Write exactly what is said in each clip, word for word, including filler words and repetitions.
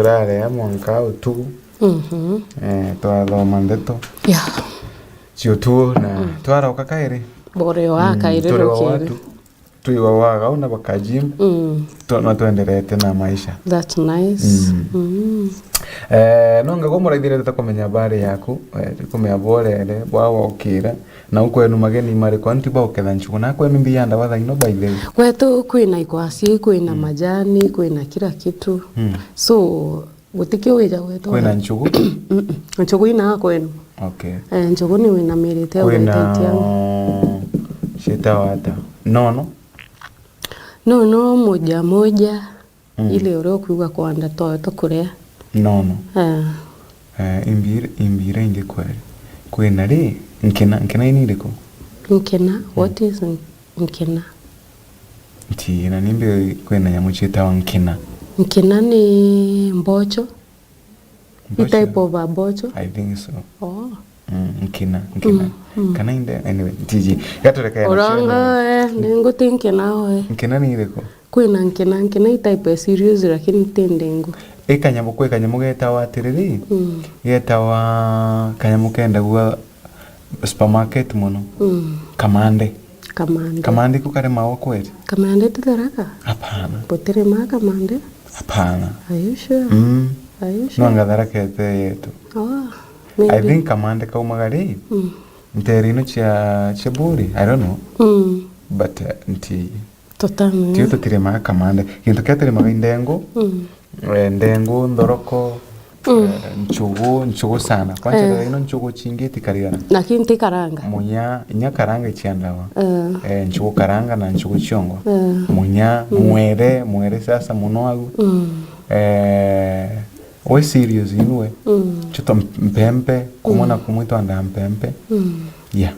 Turarea mwanka utuku. Mhm. Eh, twathoma ndeto. Yeah. Cia utuku na twaroka kairi. Bore wa Mm, kairi turi wa rukiri. Watu. Twi wa wagau na bakajim. Mm. Tu-, no twenderete na maisha. That's nice. Mm. Mm. Eh, no ngago muraithirete kumenya habari yaku, eh, kumenya borere, bwa wokira, na ukwenu mageni mariku, antu bauketha nchugu, na kwenu mbi ya ndawa thaino by the way. Gwetu kwina ikwasi, kwina Mm. majani, kwina kila kitu. Mm. So, gutikio wija gwetu. Kwina nchugu? Mm-mm. Nchugu ina kwenu. Okay. Eh, nchugu ni wina mirite Kwina ugwetete au. Cietawa ata? Nono? Nono moja moja, Mm. ile uria ukuigua kwanda twawe tukuria. Nono. Eh. Eh, imbire, imbire ingi kweri. Kwina ri, nkina, nkina ini iriku? Nkina? Mm. What is n-, nkina? Nti, na nimbi kwina nyamu cietawa nkina? Nkina ni mbocho. I Mbocho? Type of a mbocho. I think so. Oh. Mm, nkina, nkina. Mm, mm. Kana inde, anyway, ntiji. Gaturekere na cio, anyway. Urongo, eh, ni nguti nkina, we. Nkina ni iriku? Kwina nkina, nkina i type ya cereals, lakini ti ndengu. I kanyamu, kwi kanyamu getawa atiriri, Mm. getawa kanyamu kendagua supermarket mono. Mm. Kamande. Kamande. Kamande ku kari mawa kweri? Kamande ti Tharaka? Hapana. Gutiri ma Kamande? Hapana. Are you sure? Mm. Are you sure? No anga Tharaka ete yetu. Oh, I maybe. Think Kamande kaumaga ri? Mm. Ntere ino cia, cia Buri, I don't know. Mm. But, uh, nti Tutamenya. Tio tutirimaga Kamande. Gintu kia turimaga i ndengu, Mm. eh, ndengu, nthoroko, Mm. eh, nchugu, nchugu sana. Kwanza Eh. Ino nchugu chingi itikarigana. Lakini ti karanga. Munya, inya karanga ichiandawa. Eh. Eh, nchugu karanga na nchugu chiongo. Eh. Munya, Mm. mwere, mwere sasa muno au. Mm. Eh, we serious inwe. Mm. Chuto mpempe, kumwe na Mm. kumwe twandaa mpempe. Mm. Yeah.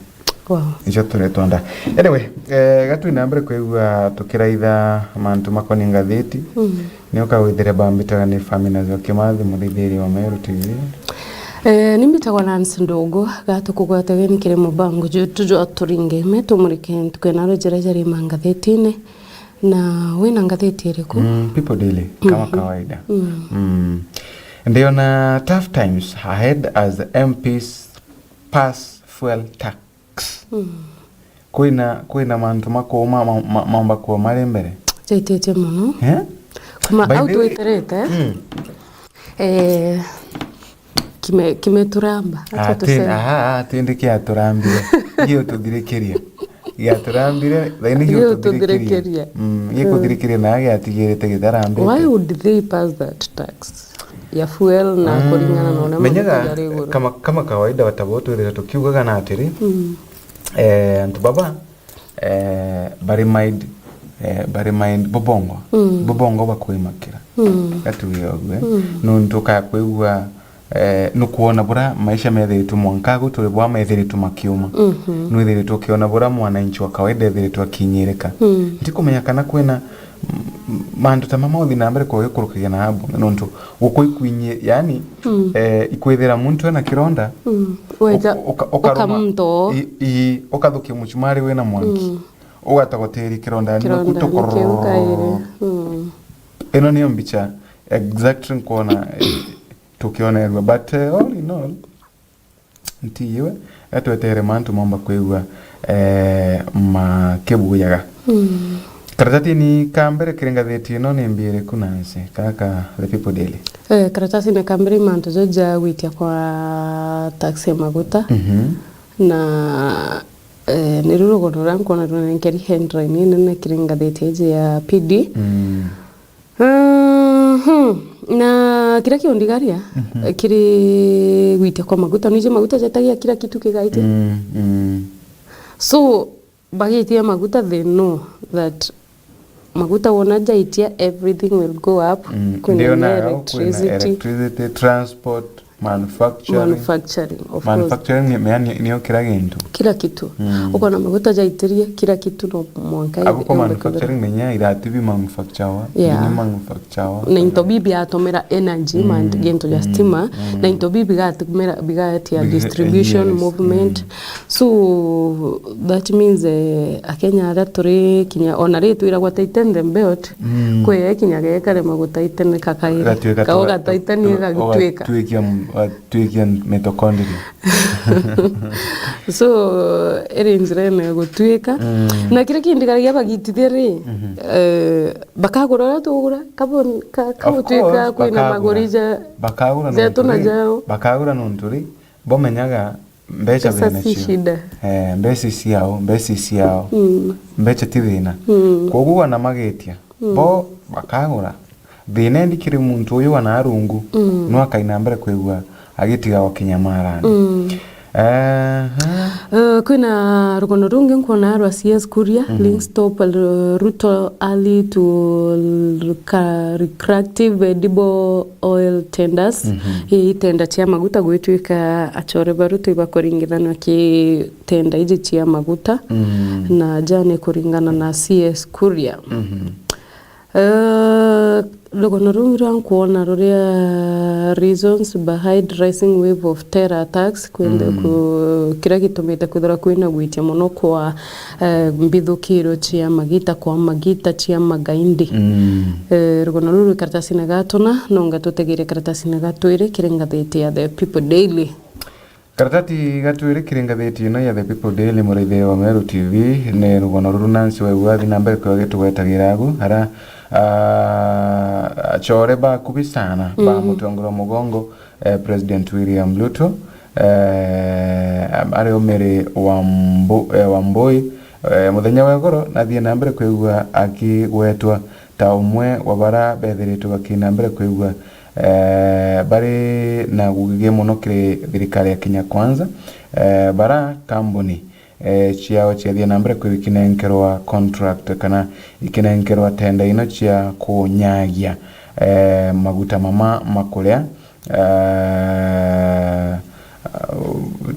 Wow. Nicio turi twenda. Anyway, eh, gatwi na mbere kwigua tukiraitha mantu makoni ngathiti. Mm. Ni ukawithire bambitaga ni Famina Zio Kimathi, murithiri wa Meru T V. Eh, ni mbitagwa Nancy Ndogo, gatukugwataga ni kiri mubango jwetu jwa Turinge Me, tumurike ntuku ina rujira jari mangathitine. Na wina ngathiti iriku? Mm, People Daily, kama Mhm. kawaida. Mm. Mm. Ndiona tough times ahead as M Ps pass fuel tax. Mm. Kwina, kwina mantu makuuma ma, ma, maumba kuuma ri mbere. Jaititie mono. Eh? Kuma By au the way, twiterete. Mm. Eh, kime, kimeturamba. Acha Ah, tin-, tuseme. Aha, ah, tindi kiaturambire. Giututhirikiria. Giaturambire, thaini Giututhirikiria. Giututhirikiria. Mm, gikuthirikiria na giatigirite githarambite. Why would they pass that tax? Ya fuel na Mm, kuringana na uria menyaga maguta jari iguru. Kama, kama kawaida watabo twithira tukiugaga na atiri, Mm. eh, antu baba, eh, bari mind, eh, bari mind bubongo. Mm. Bubongo bakwimakira. Mm. Gatuge oguo, eh. Mm. Nuntu ukakwigua, eh, nukwona bura maisha methiritwe mwanka agu turi bwa methiritwe makiuma. Mhm. Nwithiritwe ukiona bura mwananchi wa kawaida ethiritwe akinyirika. Mm. Ntikumenya kana kwina m-, m-, mantu ta mama uthi na mbere kwa gikurukagia na abu, nuntu gukwa ikwinyi, yani, Mm. eh, ikwithira muntu ena kironda, Mm. Weja uka-, uka-, ukaruma, ukamto. I, i, ukathukia muchumari wina mwanki. Mm. Ugatagoteri kironda, yani, Kironda, gukutokororo. Nikiu kairi. Mm. Ino niyo mbicha exactly nkwona, eh, tukionerua. But, eh, all in all, ntiiwe, etwetere mantu momba kwigua, eh, makibujaga. Mm. Karatatini ka mbere kiri ngathiti ino ni mbi iriku, Nancy? Kaka The People Daily. Eh, karatatini ka mbere i mantu jo ja gwitia kwa taxi ya maguta. Mhm. Na, eh, ni ru rugono ruria nkwona runenkeri headline inene kiri ngathiti iji ya P D. Mm. Mhm. Na kiria kiundigaria, Mhm. eh, kiri gwitia kwa maguta. Nije maguta jetagia kila kitu kigaitia. Mm, mm. So, bagitia maguta, they know that maguta wona jaitia, everything will go up. Mm. Kwina Ndio inya nayo, kwina electricity. Electricity, transport. Manufacturing. Manufacturing, of course. Manufacturing ni, yani, niyo kila gintu. Kila kitu. Mm. Uko na maguta jaitirie, kila kitu no mwanka. Abu kwa yombe kwithira. Manufacturing menya irati bi manufacture wa, yeah, ni manufacture wa. Na into bibi atomera energy, mm, man, gintu ja stima, mm, na into bibi gatumira bigatia distribution, yes, movement. Mm. So that means, eh, Akenya aria turi kinya ona ri twiragwa Titan the belt, mm, kwi kinya gekare maguta itene kakaira. Gatuika kau twa-, gataitani gagituika. Gatuikia m-, gatuikia mitochondria. So, iri njira ene ya gutuika. Mm. Na kiria kindi karagia bagitithia ri, mhm, eh, bakagura uria tugura, kabo-, ka-, of course, kagutuika kwina bakagura. Maguri ja-, bakagura ja nontu tuna ri, jao. Bakagura nontu ri, bomenyaga mbeca bena cio. Pesa si shida. Eh, mbeca ciao, mbeca ciao. Mm. Mbeca ti thina. Mm. Koguo wana magetia. Mm. Bo bakagura. Thina endi kiri muntu uyu wana arungu, mm, no akaina mbere kwigua agitiga o kinyamarani. Mm. Ehe. Eh, kwina rugono rungi nkwona rwa C S Kuria, mhm, links top, eh, Ruto early to lucra-, lucrative edible oil tenders. Mhm. Ii itenda cia maguta gwituika achore ba Ruto ibakuringithanwa ki tenda iji cia maguta, mm, na jane kuringana na C S Kuria. Mhm. Eh, rugono ruu ruria nkwona ruria reasons behind rising wave of terror attacks, kwende, mm, ku-, kiria gitumite kwithirwa kwina gwitia mono kwa, eh, mbithukiro cia magita kwa magita cia magaindi. Mm. Eh, rugono ruu rwi karatasine ga tuna, nonga tutegere karatasine ga twiri kiri ngathiti ya The People Daily. Karatati ga twiri kiri ngathiti ino ya The People Daily, muraithia wa Meru T V, ni rugono ruru Nancy Waigwa athi na mbere kwigua gitugwetagira agu, ara, ah, achore bakubi sana ba, mhm, mutongoria wa mugongo, eh, President William Ruto, eh, am-, ari umiri wa Mbu-, eh, Wambui, eh, muthenya wa igoro nathie na mbere kwigua akigwetwa ta umwe wa bara bethiritwe bakina mbere kwigua, eh, bari na gugigia mono kiri thirikari ya Kenya Kwanza, eh, bara kambuni, eh, ciao ciathie na mbere kwigua ikinenkerwa contract kana ikinenkerwa tenda ino cia kunyagia, eh, maguta mama ma kuria, eh,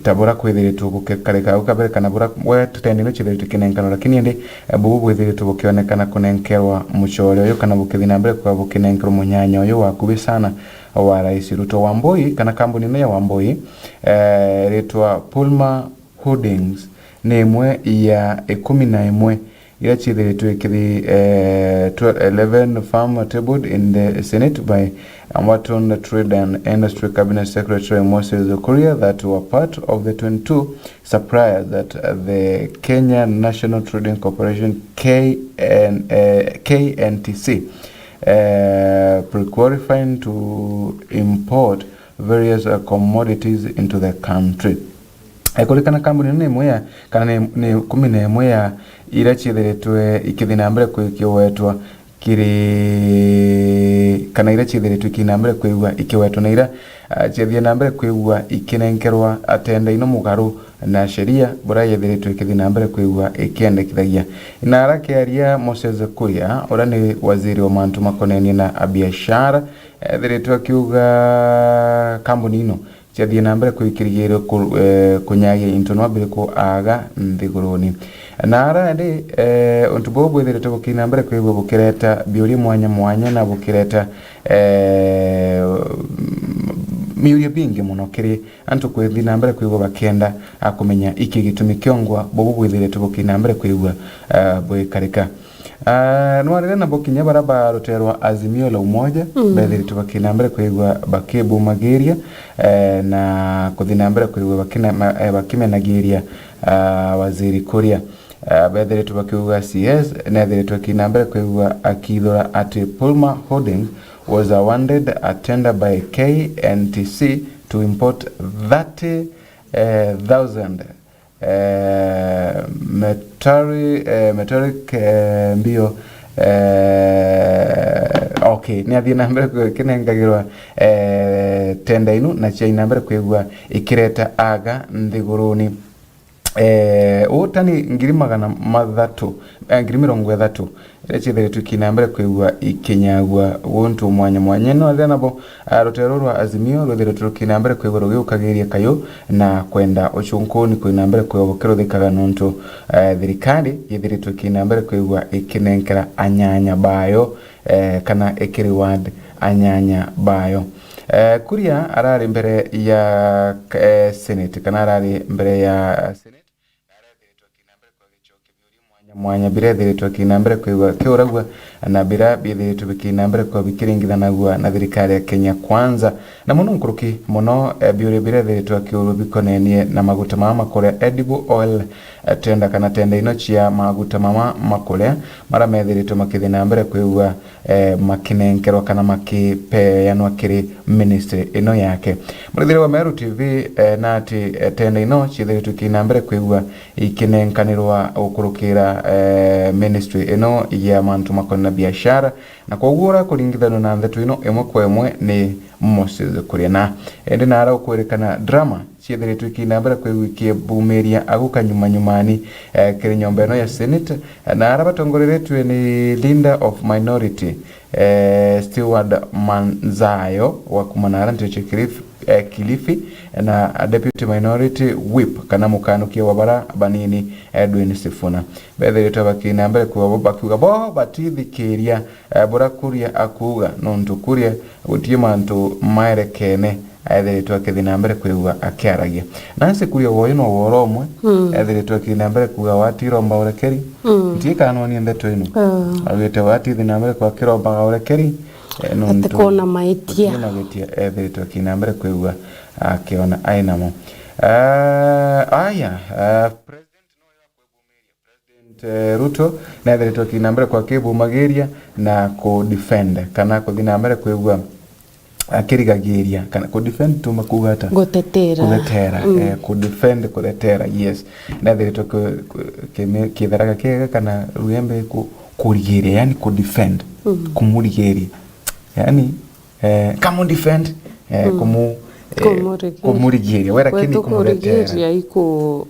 ta bura kwithiritwe gukikarika au kabere kana bura we tutende ino cithiritwe kinenkanwa, lakini indi, eh, bubu bwithiritwe bukionekana kunenkerwa mucore uyu kana bukithi na mbere kwa bukinenkerwa munyanya uyu wakubi sana wa Rais Ruto. Wambui kana kambuni ino ya Wambui, eh, ritwa Pulma Holdings ni imwe ya ikumi na imwe iria ciithiritwe ikithi, eh, twe-, eleven firm tabled in the Senate by Ambaton Trade and Industry Cabinet Secretary Moses Kuria that were part of the twenty-two suppliers that, uh, the Kenya National Trading Corporation, K N, eh, K N T C, eh, pre-qualifying to import various, uh, commodities into the country. Eh, kurikana kambuni ino ni imwe ya, kana ni, ni ikumi na imwe ya iria ciithiritwe ikithi na mbere kwi-, ikiwetwa kiri, kana iria ciithiritwe ikithi na mbere kwigua ikiwetwa na iria, ah, ciathie na mbere kwigua ikinenkerwa atenda ino mugaru na sheria buria yethiritwe ikithi na mbere kwigua ikiendekithagia. Na arakiaria Moses Kuria, uria ni waziri wa mantu makonenie na abiashara, ethiritwe akiuga kambuni ino ciathie na mbere kwikirigirwe ku-, eh, kunyagia into nwambire kuaga nthiguruni. Na ara ndi, eh, untu buu bwithiritwe bukina mbere kwigua bukireta biuria mwanya mwanya na bukireta, eh, miuria bingi muno kiri antu kwithi na mbere kwigua bakienda a kumenya iki gitumi kiongwa bubu bwithiritwe bukina mbere kwigua, eh, bwikarika. Ah, nwarire nabo kinya bara ba rutere rwa Azimio la Umoja, mm, bethiritwe bakina mbere kwigua bakibumagiria, eh, na kuthi na mbere kwigua bakina-, ma-, eh, bakimenagiria, ah, Waziri Kuria. Ah, bethiritwe bakiuga C S nethiritwe kina mbere kwigua akithura ati Pulma Holding was awarded a tender by K N T C to import thirty, eh, thousand eh, metari-, eh, metric, eh, mbio, eh, okay, ni athie na mbere kwi-, kinengagirwa, eh, tenda inu na ciai na mbere kwigua ikireta aga nthiguruni. eh, uu tani ngiri magana mathatu, eh, ngiri mirongo ithatu, iria ciithiritwe ikiina mbere kwigua ikinyagua guntu mwanya mwanya. No riria nabo, ah, ruteere ruru rwa Azimio rwithiritwe rukiina mbere kwigua rugiukagiria kayu na kwenda ucunkuni kuina mbere kwigua bukiruthikaga nontu, eh, thirikari yithiritwe ikiina mbere kwigua ikinenkera anyanya bayo, eh, kana ikireward anyanya bayo. Eh, Kuria arari mbere ya, eh, Senate, kana arari mbere ya Senate, na arethiritwe akiina mbere kwa gicokio biuria mwanya mwanya birethiritwe akiina mbere kwigua kiuragua, na bira biithiritwe bikiina mbere kwa bikiringithanagua na thirikari ya Kenya Kwanza. Na mono nkuruki mono, eh, biuria birethiritwe akiurua bikonenie na maguta mama makuria edible oil, eh, tenda kana tenda ino cia maguta mama makuria, mara methiritwe makithi na mbere kwigua, eh, makinenkerwa kana makipeanwa kiri ministry ino yake. Murithire wa Meru T V, eh, na ati, eh, tenda ino ciithiritwe ikiina mbere kwigua ikinenkanirwa gukurukira, eh, ministry ino ya mantu makoni na biashara, na kwoguo ura kuringithanua na ndeto ino imwe kwa imwe ni Moses Kuria. Na indi nara ukwirikana drama ciithiritwe ikiina mbere kwigua ikibumiria agu kanyuma nyumani, eh, kiri nyomba ino ya Senate, na ara batongoreretue ni leader of minority, eh, Steward Manzayo wa kuma nara Nteche Kilifi, eh, Kilifi, na Deputy Minority Whip kana mukanukia wa bara banini Edwin Sifuna. Bethiritwe bakiina mbere kuuga bo, bakiuga bo batithikiria, eh, bura Kuria akuuga, nontu Kuria guti mantu maerekene aethiritwe akithi na mbere kwigua akiaragia. Nancy Kuria woyu no woro umwe, mm, ethiritwe akithi na mbere kuuga, "Watiromba urekeri, mm, ntiikanonie ndeto ino." Ah. Augite, "Watithi na mbere kwa kirombaga urekeri, eh, nontu atikona maitia." Atikona maitia, ethiritwe akithi na mbere kwigua akiona ainamo. Ah, aya, ah, President President, eh, Ruto neethiritwe akithi na mbere kwa kibumagiria na ku defend, kana kuthi na mbere kwigua akirigagiria, kana ku defend tuma kuuga ata? Gutetera. Kutetera, mm, eh, ku defend, kutetera, yes. Neethiritwe ku-, ku-, kimi-, kitharaga kiega kana rugembe ku-, kurigiria, yani ku defend, mm, kumurigiria. Yani, eh, kamu defend, eh, mm, kumu-, eh, kumurigiria. Kumurigiria. We lakini kumutetera. Kwetu kurigiria iku-,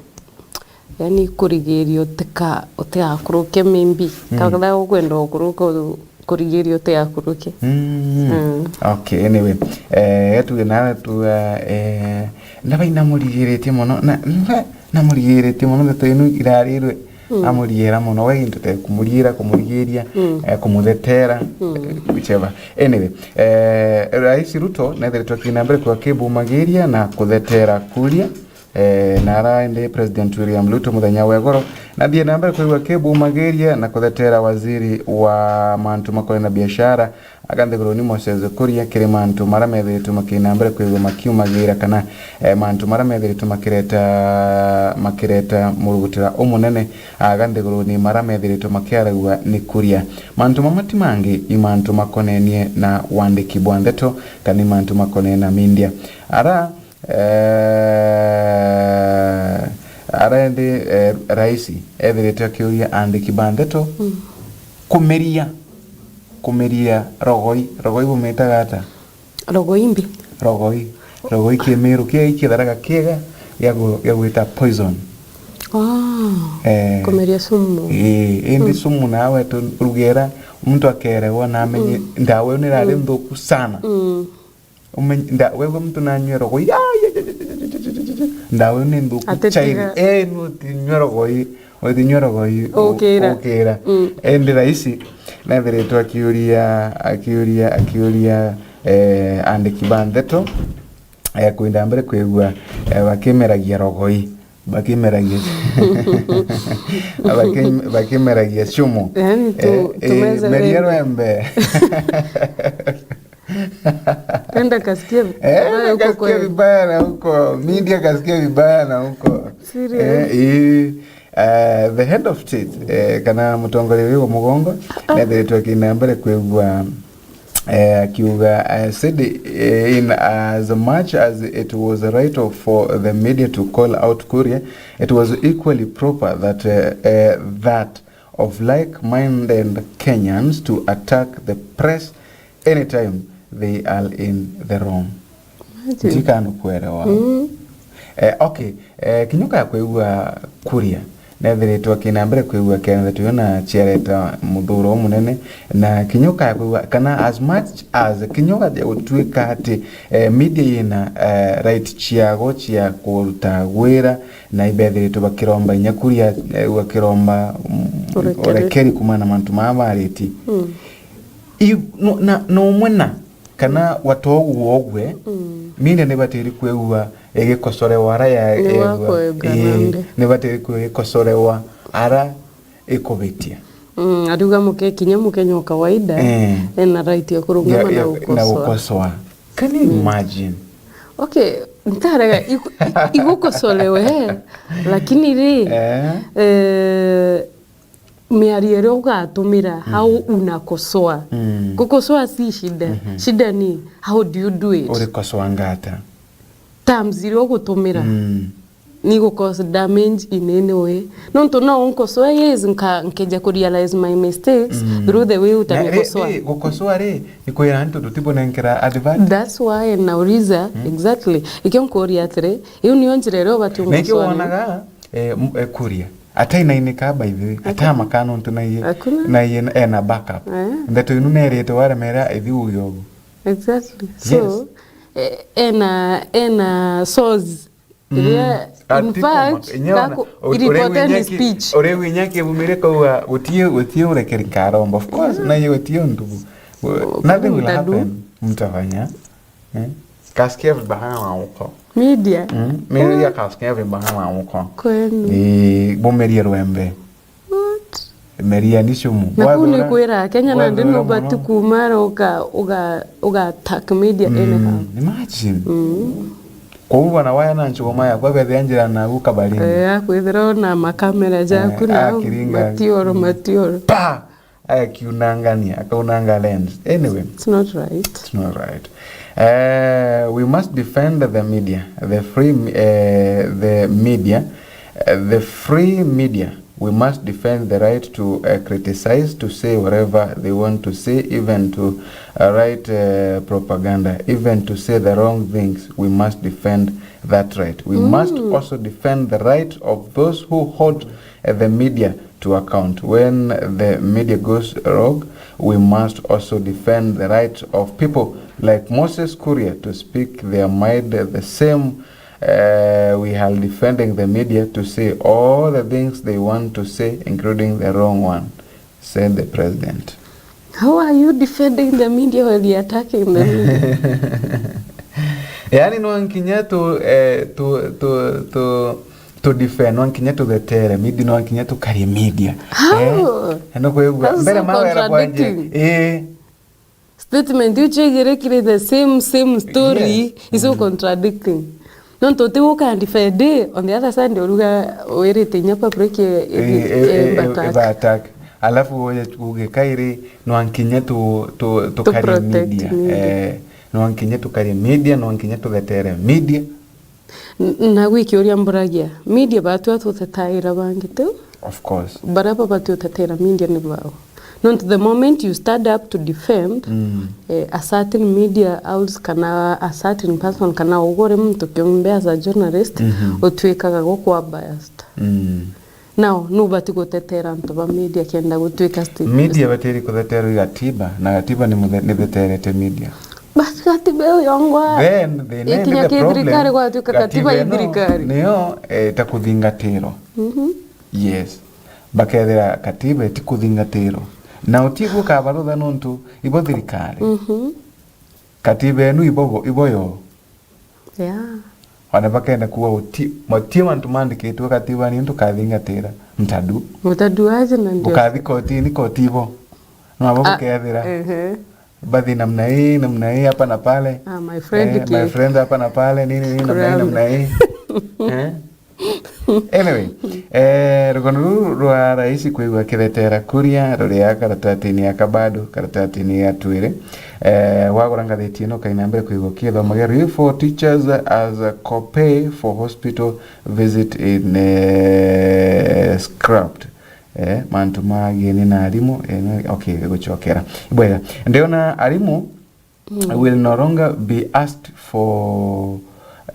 yani kurigiria utika-, utigakuruke maybe. Mm. Kana ukwenda ukuruka u-, kurigiria utigakuruke. Mm. Mm. Okay, anyway. Eh, tuge nawe tu, eh, ndabaina murigiritie mono, na, na, na murigiritie mono ndeto inu irarirwe. Mm. Amurigira mono, we into te kumurigira, kumurigiria, mm, eh, kumuthetera, mm, eh, whichever. Anyway, eh, Rais Ruto neethiritwe akithi na mbere kwa kibumagiria na kuthetera Kuria. Eh, na ara indi President William Ruto muthenya wa igoro, nathie na mbere kwigua kibumagiria na kuthetera waziri wa mantu makonie na biashara, aga nthiguruni Moses Kuria kiri mantu mara methiritwe makina mbere kwigua makiumagira kana, eh, mantu mara methiritwe makireta, makireta murugutira umunene aga nthiguruni mara methiritwe makiaragua ni Kuria. Mantu mama ti mangi, i mantu makonenie na wandiki bwa ndeto kana i mantu makonenie na media. Ara Eh, ara indi, eh, raisi ethirite akiuria andiki ba ndeto, mm, kumiria, kumiria rogoi. Rogoi bumitaga ata? Rogoi mbi. Rogoi. Rogoi kimiru kia ikitharaga kiega gia gu-, gia gwita poison. Ah, eh, kumiria sumu. Ii, indi, mm, sumu nawe tu rugera, muntu akerewa na amenye, mm, ndawa iyo ni irari, mm, nthuku sana. Mm. Umenye, nda-, wegua muntu nanyua rogoi, ya, ya, ya, ndawa iyo ni nthuku. Atitiga. Chairi. Eh, nutinyua rogoi, utinyua rogoi, u-, ukira. Ukira. Mm. Indi raisi, nethiritwe akiuria, akiuria, akiuria, eh, andiki ba ndeto, eh, kwenda mbere kwigua, eh, bakimeragia rogoi, bakimeragia, baki-, bakimeragia cumu. Yani tu-, eh, eh, tumeze meria rwembe. Rwembe. Twende kasikie, eh, vibaya huko kasikie kweli. Vibaya na huko. Media kasikie vibaya na huko. Serious? Eh, eh, eh, the head of state, eh, kana mutongoria uyu wa mugongo, ah, nethiritwe akina mbere kwigua, eh, akiuga, eh, said, eh, in as much as it was right for the media to call out Kuria, it was equally proper that, eh, eh, that of like-minded Kenyans to attack the press anytime they are in the wrong. Imagine. Ndikanu kuelewa. Mm. Eh, okay. Eh, kinya ukaya kwigua Kuria nethiritwe akina mbere kwigua kenda tuyo na ciareta muthuro umunene, na kinya ukaya kwigua kana as much as kinya ugathia gutuika ati eh, media yina eh, right ciago cia kuruta wira, na ibethiritwe bakiromba inya Kuria eh, bakiromba mm, Urekeri. Urekeri kumana na mantu maa bariti. Mm. I- no- na- no umwe na kana watogu wogwe, mm, media nibatiri kwigua igikosorewa ara ya Ni egwa- wakwega ii, nandi. Nibatiri kwigua igikosorewa ara ikubitia. Mm, ariuga muke kinya mukenya wa kawaida Eh. ena right ya kurungama Ya- na ya- na gukosoa. Gukosoa. Can you imagine? Okay, ntarega igu- i- igukosorewe lakini ri Eh. eh, miario iria ugatumira how unakosoa. Mm. Gukosoa si shida. Mhm. Shida ni how do you do it? Urikosoa ngata? Terms iria ugutumira Mm. ni gu cause damage in any way. Nontu no unkosoe, yes, nka- nkeja ku realize my mistakes Mm. through the way Na ri- utanikosoa. ri- gukosoa ri ni kwira antu tutibonenkera advantage. That's why nauliza exactly. Ikio nkuria atiri, iu niyo njira iria ubati Na ikio unkosoa nayo? Wonaga eh, m- eh, Kuria atainaineka by the way, atamaka nontu naie Hakuna. Naie ena backup. Eh. Ndeto inu nerite waremera ithi uyogu. Exactly. So, Yes. eh, ena ena source iria in fact gaku iripote ni speech. Uri winya kibumire kauga gutie gutie urekeri nkaromba. Of course, naie gutie untu bu- nothing will mutadu. Happen. Mtafanya. Eh? Kasikia vibaya na uko. Media. Mm, media kasikia vibaya na uko. Kwenu. Eh, bumerie rwembe. What? Meria ni cumu. Na kuu ni kwira Kenya nandi nubati kumara uga uga uga attack media anyhow. Imagine. Mm. Kwa hivyo na waya na nchugoma ya kwa bethe njira na ukabaringa. Eh, akwithira na makamera jaku Eh, na akiringa. Matioro matioro. Pa! Akiunangania, akaunanga lens. Anyway, It's not right. It's not right. Uh, we must defend the media, the free, uh, the media, uh, the free media. We must defend the right to uh, criticize, to say whatever they want to say, even to uh, write uh, propaganda, even to say the wrong things. We must defend that right. We must also defend the right of those who hold uh, the media to account. When the media goes rogue, we must also defend the right of people like Moses Kuria to speak their mind the same uh, we are defending the media to say all the things they want to say, including the wrong one, said the president. How are you defending the media while you're attacking the media? Yani no nkinya tu, eh, tu, tu, tu, tu defend, no nkinya tuthetere media, no nkinya tukarie media. How? Eh, no kwigua. That's mbere so mawera kwanje. Contradicting. Eh. Statement iu ciigirikire the same, same story. Yes. Is so contradicting. Nontu uti uka defend, on the other side uruga wirite inya public e, e, Eh, eh, eh, ibatak. Ibatak. Alafu uye uge kairi, no nkinya tu, tu, tukarie protect media. Media. Eh, no nkinya tukarie media, no nkinya tuthetere media. N- na gwikiuria mburagia, media batu atutetaira bangi tu. Of course. Baria babati utetera media ni bao. Nontu the moment you stand up to defend Mm. eh, a certain media house kana a certain person kana ugure muntu kiumbe as a journalist, Mhm. Utwikaga gukwa biased. Mm. Now, nubati gutetera antu ba media kenda gutwika state. Media batiri kutheterwa i gatiba, na gatiba ni muthe-, nitheterete media. Basi gatiba iyo yongwa. Then, the name ikinya is the problem. Thirikari gwatuika gatiba i ino thirikari. Niyo, eh, ta kuthingatirwa. Mhm. Yes. Bakethira katiba iti kuthingatirwa. Na utigwo kabarutha nontu ibo thirikari. Mhm. Katiba enu ibo, ibo yo. Yeah. Ona bakenda kuuga uti-, matie mantu mandikitwe katiba ni ntukathingatira. Mutadu. Mutadu aje na ndio. Bukathi kotini, koti ibo. No abo Ah, bukethira. Ehe. Bathi namna hii, namna hii, hapa na pale. Ah, my friend Eh, my cake. Friend hapa na pale, nini, nini, namna hii, Scram. Namna hii. Eh? Anyway, eh, rugono ruru rwa raisi kwigua kiretera kuria ruria karatatini ya kabado, karatatini ya twiri. Eh, wagura ngathiti ino kaina mbere kwigua kithomo gia relief for teachers as a copay for hospital visit in, eh, scrapped. Eh, mantu ma ageni na arimu, eh, no, okay, gucokera. Bwega. Ndiona arimu Mm. will no longer be asked for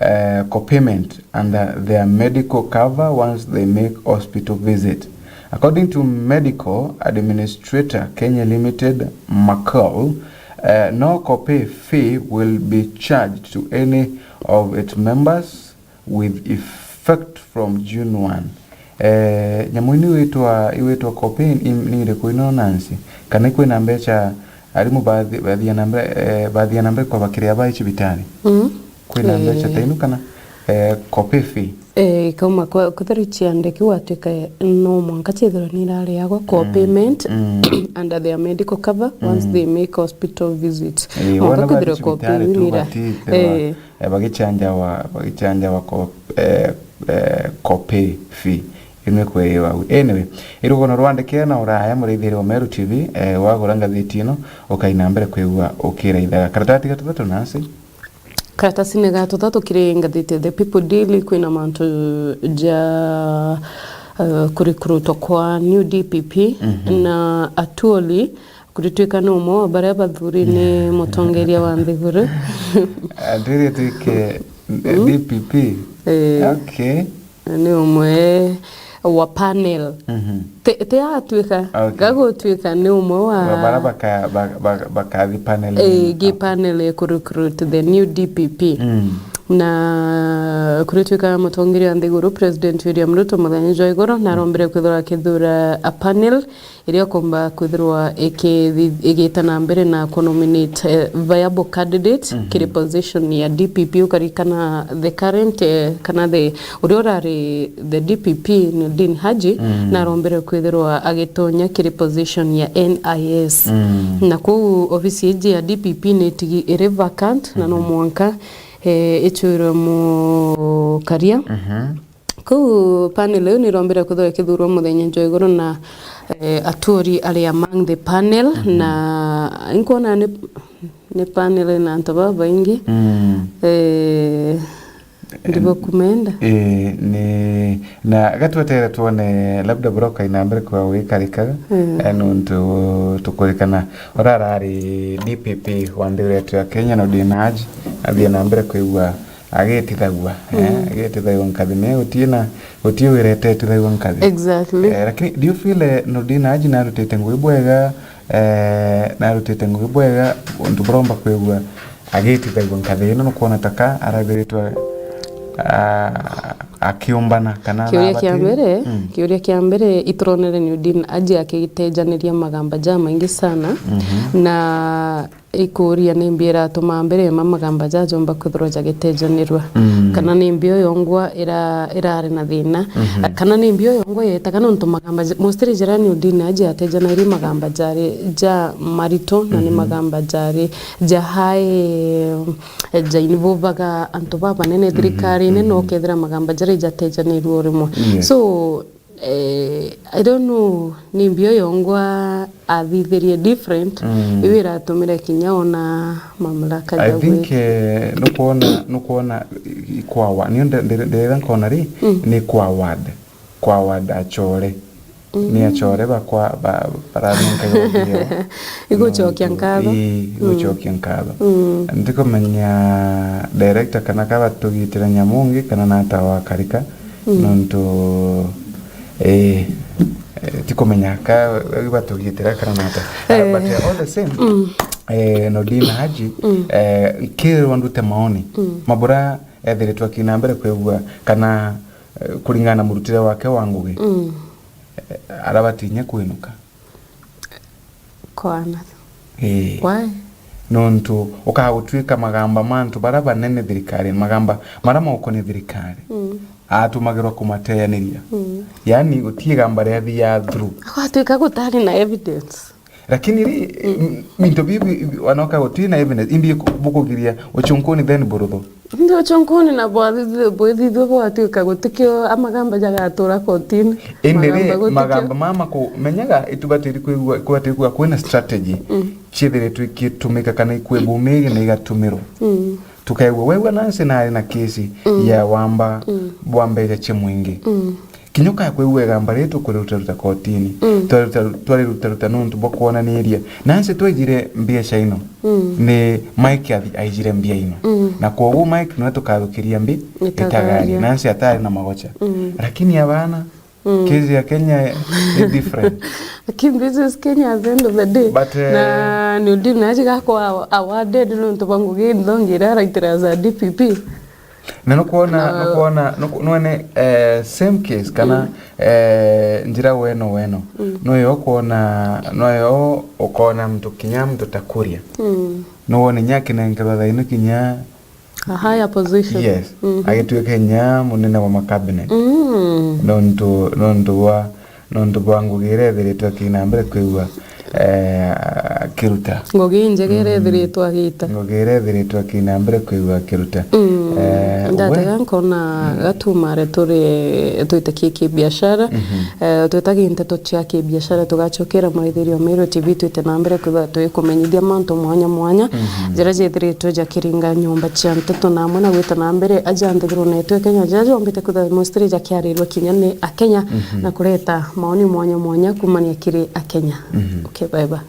uh, copayment under their medical cover once they make hospital visit. According to Medical Administrator Kenya Limited, Makal, uh, no copay fee will be charged to any of its members with effect from June one. Eh, nyamu inu iwitwa, iwitwa copay ni, ni iriku ino, Nancy? Kana ikwina mbecha arimu bathi-, bathia na mbere, eh, bathia na mbere kwa bakiria bai cibitari? Mm. Kwina mbecha ta inu kana, eh, copay fee? Eh, ikauma kwa, kwithirwa iciandiki gwatuika no mwanka ciithirwa nirariagwa co-payment under their medical cover once they make hospital visit. Eh, mwanka wona bathi kwithirwa copay cibitari tu nira. Batithirwa, eh, eh, bagichanja wa, bagichanja wa co-, eh, eh, copay fee. Imwe kwewa. Anyway, irugono rwandikira na uraya muraithiri wa Meru T V, eh, wagura ngathiti ino, ukaina mbere kwigua ukiraithaga. Karatati ga tuthatu, Nancy? Karatasine ga tuthatu kiri ngathiti ya The People Daily kwina mantu ja, eh, kurikurutwa kwa new D P P na Atuoli kurituika ni umwe wa baria bathuri ni mutongeria wa nthiguru. Atuoli tuike D P P. Eh. Okay. Ni umwe wa panel. Mhm. Ti, ti atuika, okay, gagutuika ni umwe wa, wa bara baka-, ba-, ba-, bakathi panel. Eh, ingi panel ya ku recruit the new D P P. Mm. Na kurituika mutongeria wa nthiguru, President William Ruto, muthenya jwa igoro, narombire kwithirwa akithura a panel iria ukomba kwithirwa ikithi-, igita na mbere na ku nominate, eh, viable candidate kiri position ya D P P. Ukarikana the current, eh, kana the, uria urari the D P P, Noordin Haji, narombire kwithirwa agitonya kiri position ya N I S. Na kuu ofisi iji ya D P P ni itigi iri vacant, na no mwanka, eh, icwirwe mukaria. Kuu panel iu nirombire kwithirwa ikithurwa muthenya jwa igoro na, eh, Atuoli ari among the panel, na inkwona ni, ni panel ina antu babaingi. Mm. Eh, ndibo kumenda. Eh, ni, na gatwetere twone labda broker ina mbere kwa wikarikaga, eh, nuntu tukurikana urarari D P P wa nthi yetu ya Kenya, Noordin Haji, athie na mbere kwigua agitithagua, eh, agitithagua nkathi, me gutie na, gutie wira etetithagua nkathi. Exactly. Eh, lakini do you feel, eh, Noordin Haji narutite ngugi bwega, eh, narutite ngugi bwega, untu buromba kwigua agitithagua nkathi ino, nukwona taka arathiritwe, ah, akiumbana kana kiuria kia mbere, kiuria kia mbere ituronere Noordin Haji akigitejaniria magamba jamaingi sana, na ikuria nimbi iratuma mbere ma magamba jajomba kwithirwa jagitejanirwa? Mm. Kana nimbi o yongwa ira-, irari na thina? Mhm. Kana nimbi o yongwa yetaga nontu magamba ja-, mostly jira Noordin Haji atejanairie magamba jari ja marito, na ni magamba jari ja high, eh, ja involvaga antu babanene thirikarine, no kethira magamba jari jatejanirwe o rimwe. Yes. So, Eh, I don't know, nimbi o yongwa athithirie different, iu iratumire kinya ona mamlaka ja gwika. I think, eh, nukwona, nukwona i-, i-, kwa wa-, niyo nde-, nde-, ndirira nkona ri, ni kwa ward, kwa ward achore. Ni achore bakwa, ba-, baranenkaga uthio. Igucokia nkatho. Ii, igucokia nkatho. Ndikumenya director kana kabatugitira nyamu ungi kana nata wakarika. Nontu, eh, eh, tikumenya ka batugitira kana nata. Ah, but, eh, all the same, eh, Noordin Haji, eh, nkirwa ndute maoni, mabura ethiritwe akina mbere kwigua kana, eh, kuringana na murutire wake wa ngugi, eh, arabatinya kwinuka. Kwana. Ii. Why? Nontu ukaga gutuika magamba ma antu bara banene thirikari, magamba mara maukonie thirikari, atumagirwa kumateyaniria. Yani, guti igamba riathia through. Gwatuika gutari na evidence. Lakini ri, m-, minto bibi, wanoka guti na evidence, imbi ku-, bukugiria uchunkuni then burutho. Ndi uchunkuni na bwathithue, bwithithue bwatuika gutikio amagamba jagatura kotini. Indi ri, magamba gutikio. Magamba mama ku-, menyaga itubatiri kwigua, kwatiri kwigua kwina strategy ciithiritwe ikitumika kana ikwebumiria na igatumirwa. Tukaigua, wegua Nancy nari na kesi ya wamba bwa mbeca cia mwingi. Kinya ukaya kwigua igamba riri tukurutaruta kotini. Mm. Twarutaru-, twarirutaruta nontu bwa kwonaniria. Nansi twaijire mbiacara ino. Mm. Ni Mike athi-, aijire mbia ino. Mm. Na kwoguo Mike niwe tukathukiria mbi itagaria. Itagaria. Nansi atari na magocha. Mm. Lakini abana, mm, case ya Kenya ni different. Lakini this is Kenya at the end of the day. But, eh, na ni undi naji gakwa awarded nontu bwa ngugi nthongi iria araitira as a D P P. Na nukwona, na nukwona, nuku-, nwene, eh, same case, kana, mm, eh, njira weno weno. Mm. Noyo ukwona, noyo ukona mtu kinya mtu ta Kuria. Mm. Nuwone nya akinenkerwa thaino kinya a higher position. Yes. Mhm. Agituika kinya munene wa ma cabinet. Mm. Nontu, nontu bwa nontu bwa ngugi iria ethiritwe akina mbere kwigua, eh, akiruta. Ngugi injega iria, mm, ethiritwe agita. Ngugi iria ethiritwe akina mbere kwigua akiruta. Mm. Eh, ndatega we- nkona, mm, gatumare turi twite ki-, kibiashara. Mhm. Eh, twita ki nteto cia kibiashara, tugacokera Maithirio Meru T V twite na mbere kwigua twikumenyithia mantu mwanya mwanya, mhm, jaria jethiritwe jakiringa nyomba cia nteto na amwe na gwita na mbere aja nthiguru netu ya Kenya, jaria jombite kwigua mostly jakiarirwa kinya ni Akenya, mhm, na kureta maoni mwanya mwanya kumania kiri Akenya. Mhm. Okay, bye bye.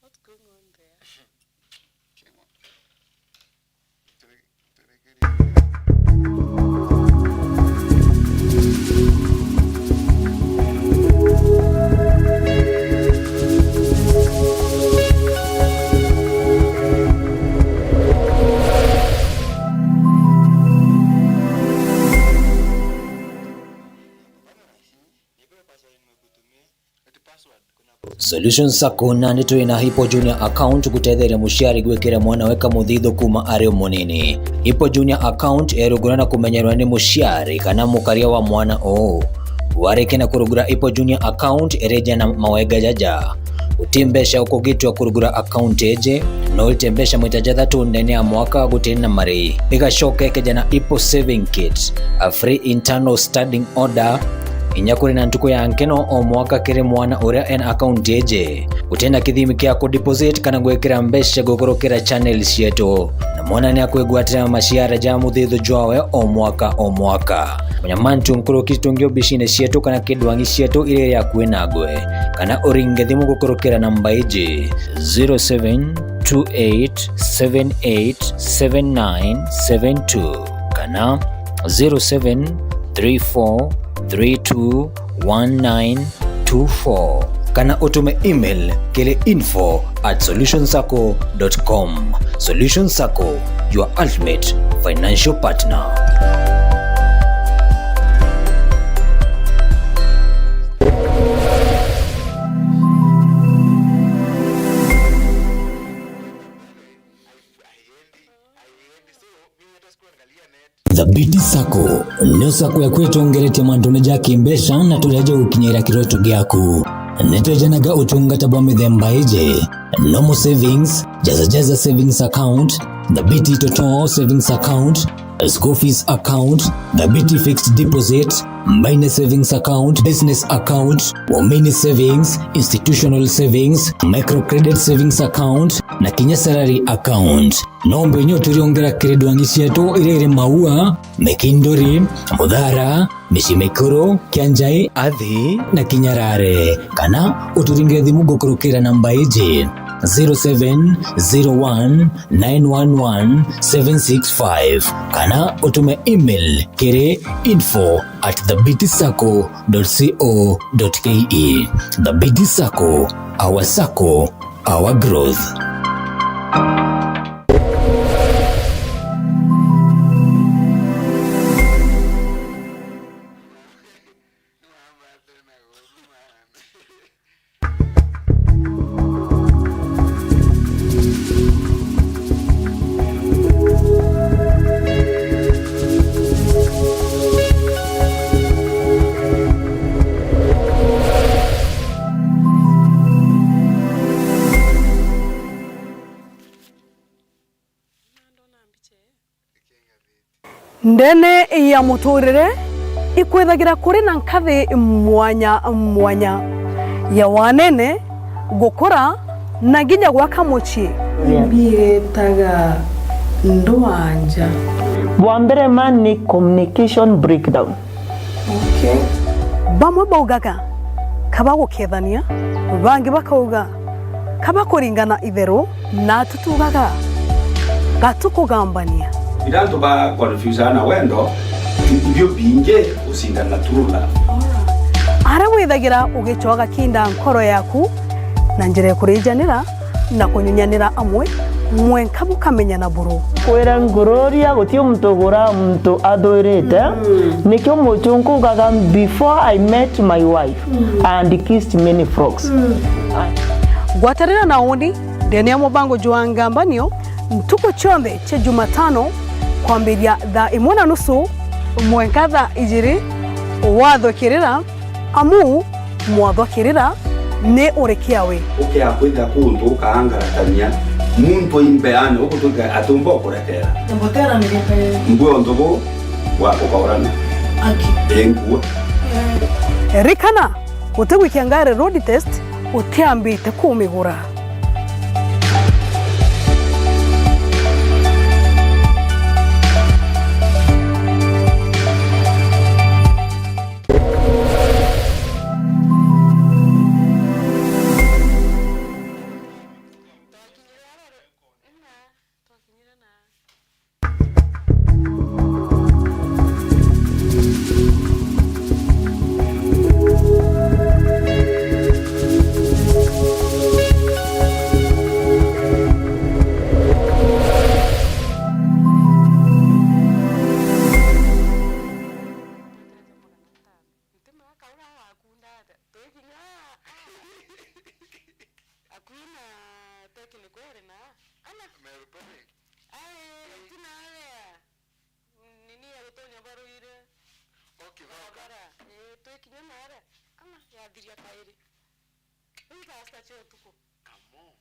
What's going on there? Solution Sacco nandi turi na Hippo Junior account gutetheria muciari gwikira mwanawe kamuthithu kuma ari o munini. Hippo Junior account erugura na kumenyerwa ni muciari kana mukaria wa mwana uu. Warikia na kurugura Hippo Junior account, irija na mawega jaja. Guti mbeca ukugitwa kurugura account iji, no urite mbeca maita jathatu ndene ya mwaka guti na marihi. Igacoka ikija na Hippo Saving Kit, a free internal standing order, inya kuri na ntuku ya nkeno o mwaka kiri mwana uria ena account iji. Guti na kithimi kia ku deposit kana gwikira mbeca gukurukira channel cietu, na mwana ni akwigwatira maciara ja muthithu jwawe o mwaka o mwaka. Menya mantu nkuruki tungi obicine cietu kana kidwang'i cietu iria iri akui nagwe, kana uringe thimu gukurukira namba iji, zero seven two eight seven eight seven nine seven two kana zero seven three four three two one nine two four, kana utume email kiri info at solution sacco dot com. Solution Sacco, your ultimate financial partner. Thabiti Sacco nio sacco yaku itongeretie mantune ja kimbeca na turia jagukinyira kiroto giaku. Nitwejanaga utungata bwa mithemba iji: normal savings, Jaza Jaza savings account, Thabiti Toto savings account, school fees account, Thabiti fixed deposit, Mbaine savings account, business account, Waumini savings, institutional savings, microcredit savings account, na kinya salary account. No mbe nyo turiongera kiri ndwang'i cietu iria iri Maua, Mikinduri, Muthara, Micii Mikuru, Kianjai, Athi na Kinyarare. Kana uturingire thimu gukurukira namba iji, zero seven zero one nine one one seven six five, kana utume email kiri info at thabiti sacco dot co dot ke. Thabiti Sacco, our sacco, our growth. Ndene ya muturire ikwithagira kuri na nkathi mwanya mwanya ya wanene, gukura, na nginya gwaka mucii. Mbietaga ndwanja. Bwa mbere ma ni communication breakdown. Okay. Bamwe baugaga, kabagukethania, bangi bakauga, kabakuringana itheru, na tutugaga, gatukugambania. Ira antu ba confuse na wendo, ibio bingi ucindana na true love. Aria withagira ugicoa gakinda nkoro yaku na njira ya kurijanira, na kunyunyanira amwe, mwenka bukamenyana buru. Kwira ngururia, guti muntu ugura muntu athuirite. Mm. Nikio muchunku ugaga, "Before I met my wife, mm, I had kissed many frogs." Mm. Gwatanira na uni ndene ya mubango jwa Ngambanio ntuku cionthe cia Jumatano kwambiria thaa imwe na nusu mwenka thaa ijiri, wathukirira. Amu mwathwa kirira ni urikia we. Ukia kwitha kuntu ukaangaratania muntu imbeane, ugutwika atumba ukurekera. Mbutera ni gete. Mbwe untu bu bwa kukaurana. Aki. Engua. Rikana, utigwikia ngari road test utiambite kumigura. Nti mwaka uria wakunda atia? Twikinya, ah, ah. Akuina technical area na, ana? Meru Public. Ai, tina area. Nini ya gutonya barwire. Okay, barabara. Eh, twikinya na aria. Ana, yathiria kairi. Riu thaa sita cia utuku. Come on.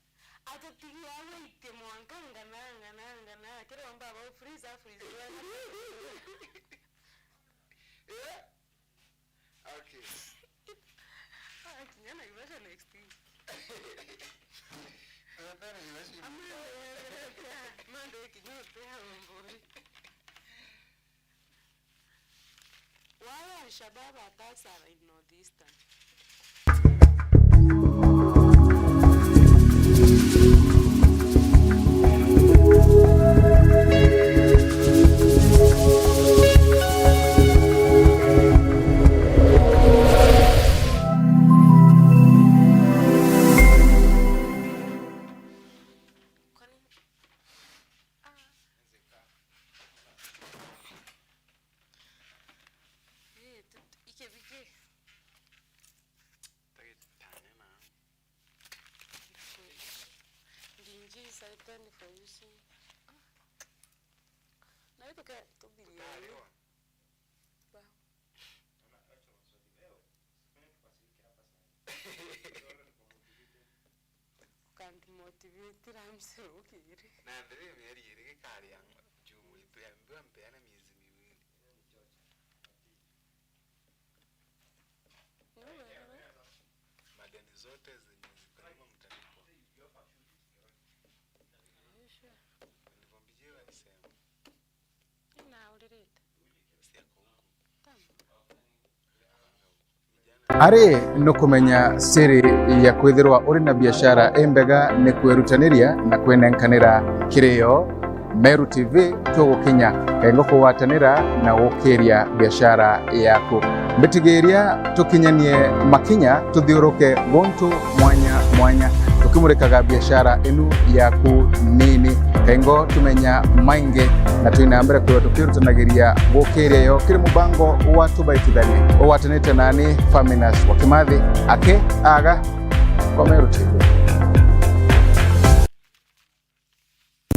Atutigia waitie mwanka ngana, ngana, ngana. Kiri wamba ba freeze, freeze. Eh? Okay. Ah, kinya Naivasha next week. Amanda, Monday kinya utea umburi. Why Al-Shabaab attacks are in Northeastern? Kwani, ah. Eh, tu-, tu-, ike bike. Ndingi Satan for using. Ah. Na ituke tubirie. Ba. Ukandimotivate ramse ukiri. Na ndiri mieri iri gikaria njumu itu yambiwa mpeane miezi miwili. Madeni zote zenye ziko nyuma mtalipwa. Ndivyo Mbijiwe alisema. Ari nukumenya siri ya kwithirwa uri na biashara imbega ni kwirutaniria na kwinenkanira kiri yo. Meru T V tugukinya kengo kugwatanira na gukiria biashara yaku. Mbitigiria tukinyanie makinya tuthiuruke guntu mwanya mwanya, tukimurikaga biashara inu yaku nini. Kengo tumenya maingi na twina mbere kwithirwa tukirutanagiria gukiria yo kiri mubango wa Tubaitithanie ugwatanite nani Faminas wa Kimathi aki aga kwa Meru T V.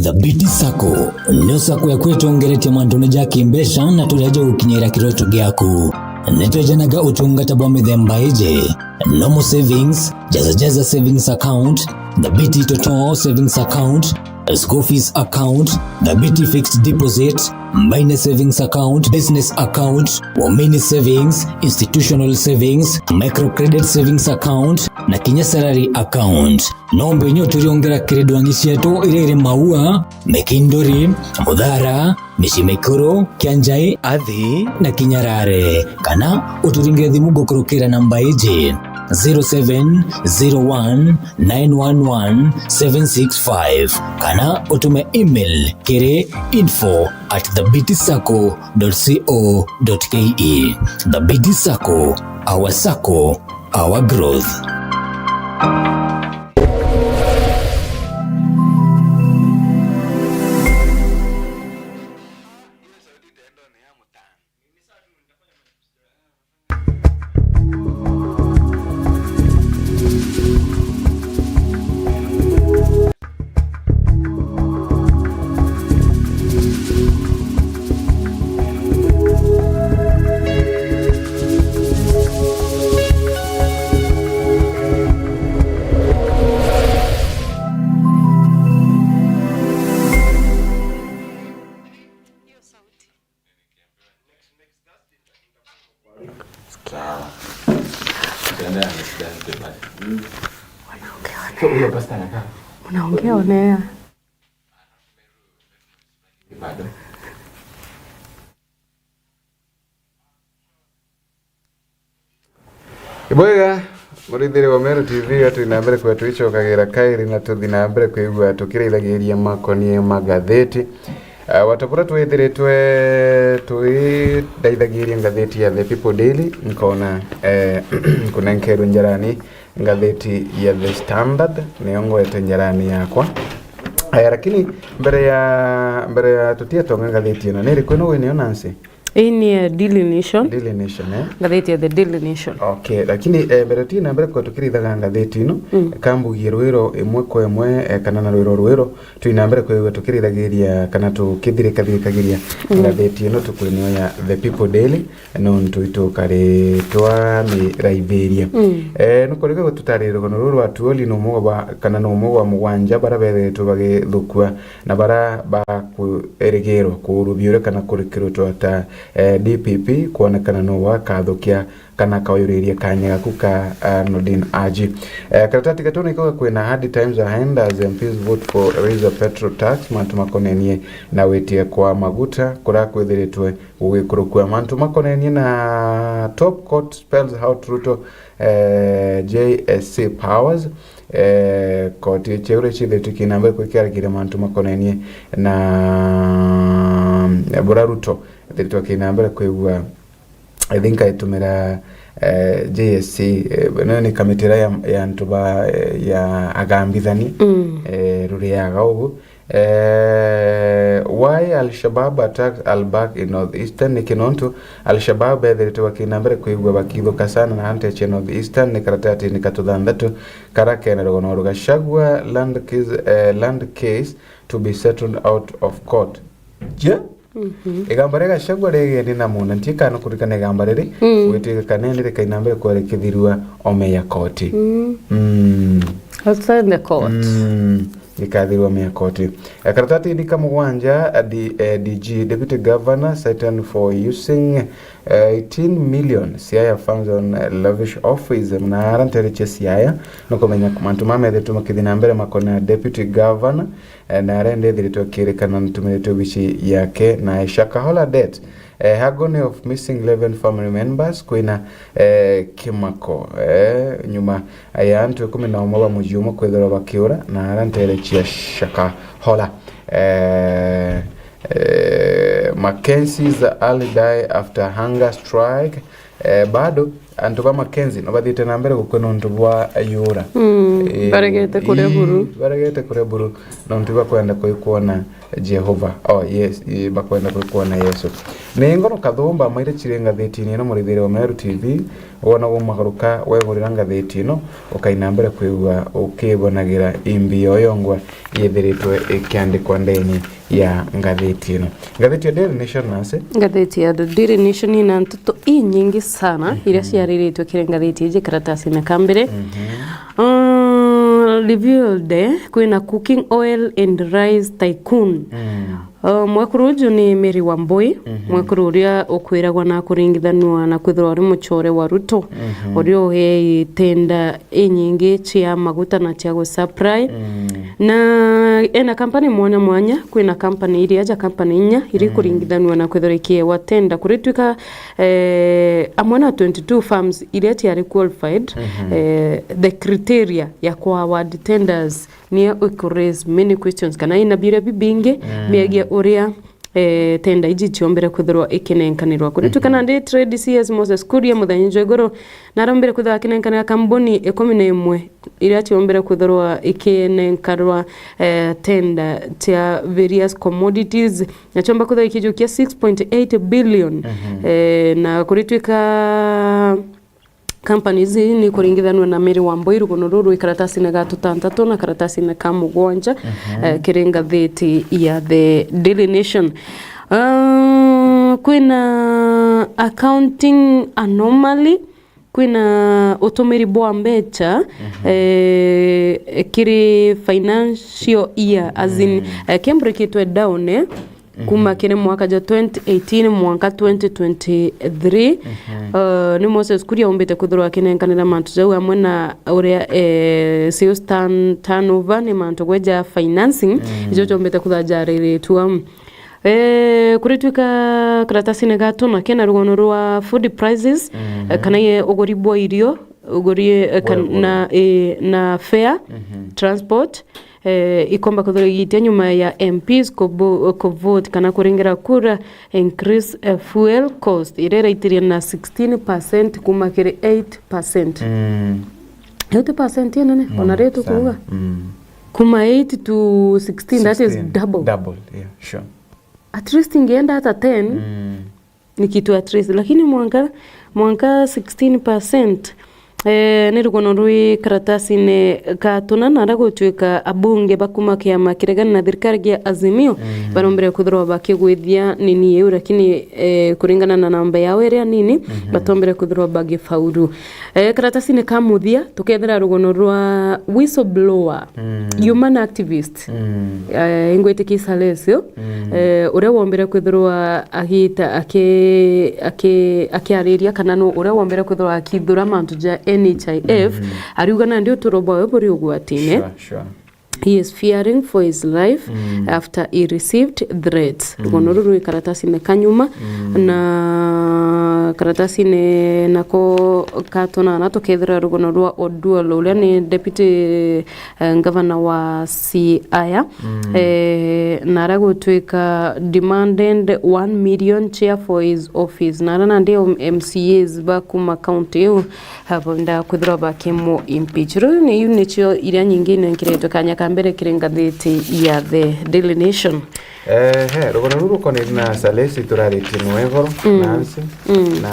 Thabiti Sacco niyo sacco ya kwitongeretia mantune ja kimbeca na turia ja gukinyira kiroto giaku. Nitwejanaga utungata bwa mithemba iji: normal savings, Jaza Jaza savings account, Thabiti Toto savings account, school fees account, Thabiti fixed deposit, minor savings account, business account, Wamini savings, institutional savings, micro credit savings account, na kinya salary account. No mbenye uturiongera kiri ndwangi cietu iria iri Maua, Mikinduri, Muthara, Micii Mikuru, Kianjai, Athi na Kinyarare. Kana uturingire thimu gukurukira namba iji, zero seven zero one nine one one seven six five, kana utume email kiri info at thabiti sacco dot co dot ke. Thabiti Sacco, our sacco, our growth. Sikia. Unaongea onea. Ibwega, murithiri wa Meru T V, atwi na mbere kwetu icokagira kairi na tuthi na mbere kwigua tukirithagiria makonie magatheti. Ah, wata buria twithiritwe twithaithagiria ngatheti ya The People Daily, nkona, eh, kunenkerwe njarani ngatheti ya The Standard, niyo ngwete njarani yakwa. Eh, lakini mbere ya, mbere ya tutiatonga ngatheti ino, ni iriku ino winayo, Nancy? Ii ni ya Daily Nation. Daily Nation, eh? Ngatheti ya The Daily Nation. Okay, lakini, eh, mbere ti na mbere kwa tukirithaga ngatheti ino, mm, kambugie rwiro imwe kwa imwe, eh, kana na rwiro rwiro, twi na mbere kwigua tukirithagiria kana tukithirikathirikagiria, mm, ngatheti ino tukwinio ya The People Daily, nontu itukari twamiraithiria. Mm. Eh, nukurika gututarira rugano ruru rwa Atuoli ni umwe wa, kana ni umwe wa mugwanja bara bethiritwe bagithukua na bara bakwirigirwa kurubiura kana kurikirutwa ta, eh, D P P, kwonekana no wakathukia kana akauyuriria kanya gaku ka, ah, Nordin Haji. Eh, karatati gatu niko gakwina hard times ahead as M Ps vote for raise of petrol tax, mantu makonenie na witie kwa maguta kurakwithiritwe gugikurukua. Mantu makonenie na top court spells out Ruto, eh, J S C powers. Eh, koti cia uria ciithiritwe kina mbere kwikiaragiria mantu makonenie na, eh, bura Ruto ethiritwe kina mbere kwigua, I think aitumira, eh, J S C, eh, nayo ni kamiti iria ya, ya antu ba, eh, ya agambithani, mm, eh, ruriaga ugu. Eh, why Al-Shabaab attacks Albak in Northeastern? Niki nontu Al-Shabaab bethiritwe bakina mbere kwigua bakithuka sana na anteche Northeastern, ni karatatini ka tuthanthatu kara kena rugano rugacagua land case, eh, land case to be settled out of court. Je? Mhm. Igamba ria Gachagua rigeni na muna, ntie kana kurikana igamba riri, mm, gwitwika kana ni rikaina mbere kwarikithirua ome ya koti. Mm. Mm. Outside the court. Mm. Ikathirwa ome ya koti. Eh, karatati ni ka mugwanja, eh, D-, eh, D G, Deputy Governor, cited for using, eh, eighteen million Siaya funds on, eh, lavish office. Muna ara ntere cia Siaya, nukumenya mantu mamethetwe makithi na mbere makona Deputy Governor, eh, na arenda ethiritwe akirikana ntumiritwe obici yake na Shakahola debt. Eh, agony of missing eleven family members, kwina, eh, kimako, eh, nyuma ya antu ikumi na umwe ba muji umwe kwithirwa bakiura na ara ntere cia Shakahola. Eh, eh, Mackenzie's early die after hunger strike. Eh, bado antu ba Mackenzie no bathiite na mbere gukua nontu bwa yura. Mm, eh, baregete kuria ii, buru. Baregete kuria buru nontu ibakwenda kwikwona Jehova. Oh, yes, ii, bakwenda kwikwona Yesu. Ni ngono kathumba maire ciri ngathitini ino, murithiri wa Meru T V, wona umagaruka wegurira ngathiti ino, ukaina mbere kwigua ukibonagira imbi yoyongwa yithiritwe ikiandikwa ndeni ya ngathiti ino. Ngathiti ya Daily Nation nase? Ngathiti ya The Daily Nation ina nteto inyingi sana, mhm, iria ciariritwe kiri ngathiti iji karatasini ka mbere. Mhm. Mm, Revealed, eh, kwina cooking oil and rice tycoon. Mm. Uh, mwekuru uju ni Mary Wambui, mhm, mwekuru uria ukwiragwa na kuringithanua na kwithirwa uri mucore wa Ruto, mhm, uria uhei tenda inyingi cia maguta na cia gusupply. Mm. Na ena kampani mwanya mwanya, kwina kampani iria ja kampani inya iri, mm, kuringithanua na kwithirwa ikiewa tenda. Kuritwika, eh, amwe na twenty-two firms iria ciari qualified, mhm, eh, the criteria ya kwa award tenders niyo iku raise many questions, kana ina biria bibingi, mm, biegie uria, eh, tenda iji ciombere kwithirwa ikinenkanirwa. Kuritwika, mhm, nandi Trade C S Moses Kuria muthenya jwa iguru narombere kwithirwa akinenkanira kambuni ikumi na imwe iria ciombere kwithirwa ikinenkanirwa, eh, tenda cia various commodities, na ciomba kwithirwa ikijukia six point eight billion. Mhm. Eh, na kuritwika companies ni kuringithanua na Mary Wambui, rugono ruru rwi karatasine ga tutantatu na karatasine ka mugwanja, mhm, eh, kiri ngathiti ya The Daily Nation. Ah, kwina accounting anomaly, kwina utumiri bwa mbecha, mhm, eh, kiri financial year, as in, mm, eh, kiamburikitwe down, eh, kuma, mhm, kiri mwaka jwa twenty eighteen mwanka twenty twenty-three. Mhm. Uh, ni Moses Kuria umbite kwithirwa akinenkanira mantu jau amwe na uria, eh, sales turn-, turnover ni mantu gwe ja financing, mm, ijo jombite kwithirwa jariritue. Eh, kuritwika karatasine ga tuna kena rugono rwa food prices, mhm, eh, kana ye uguri bwa irio, uguri, eh, kan-, bwa, bwa, na, eh, na fare, mhm, transport, eh, ikomba kwithirwa igitia nyuma ya M Ps kubu-, kuvote kana kuringira kura increase, eh, fuel cost, iria iraitiria na sixteen percent kuma kiri eight percent. Mm. Eight percent inene, ona ri tukuuga. Mm. Kuma eight to sixteen, that is sixteen. Double. Double, yeah, sure. At least ingienda hata ten. Mm. Ni kitu at least, lakini mwanka, mwanka sixteen percent, eh, ni rugono rwi karatasine ga tuna, na ara gutwika abunge ba kuma kiama kiregana na thirikari gia Azimio, mm, barombere kwithirwa bakigwithia nini iu, lakini, eh, kuringana na namba yao iria nini, mhm, batombere kwithirwa bagifaulu. Eh, karatasine ka muthia, tukethira rugono rwa whistleblower, mm, human activist, mm, eh, ingwitikia Salesio, mm, eh, uria wombire kwithirwa agita-, aki-, aki-, akiariria kana nu uria wombire kwithirwa akithura mantu ja N H I F, mm, ariuga nandi uturo bwawe buri ugwatine. Sure, sure. He is fearing for his life, mm, after he received threats. Mm. Rugono ruru rwi karatasine ka nyuma, mm, na karatasine nako katonana tukethira rugono rwa Oduor, uria ni deputy, eh, governor wa Siaya. Mm. Eh, na ara gutwika demanded one million chair for his office. Na ara nandi M C As ba kuma county iu, abonda kwithirwa bakimu impeach. Riu ni, iu nicio iria nyingi inenkeretwe kanya ka mbere kiri ngathiti ya The Daily Nation. Eh, he, rugono ruru rukonainie na Salesi turaritie nwe igoro, mm, Nancy, mm, na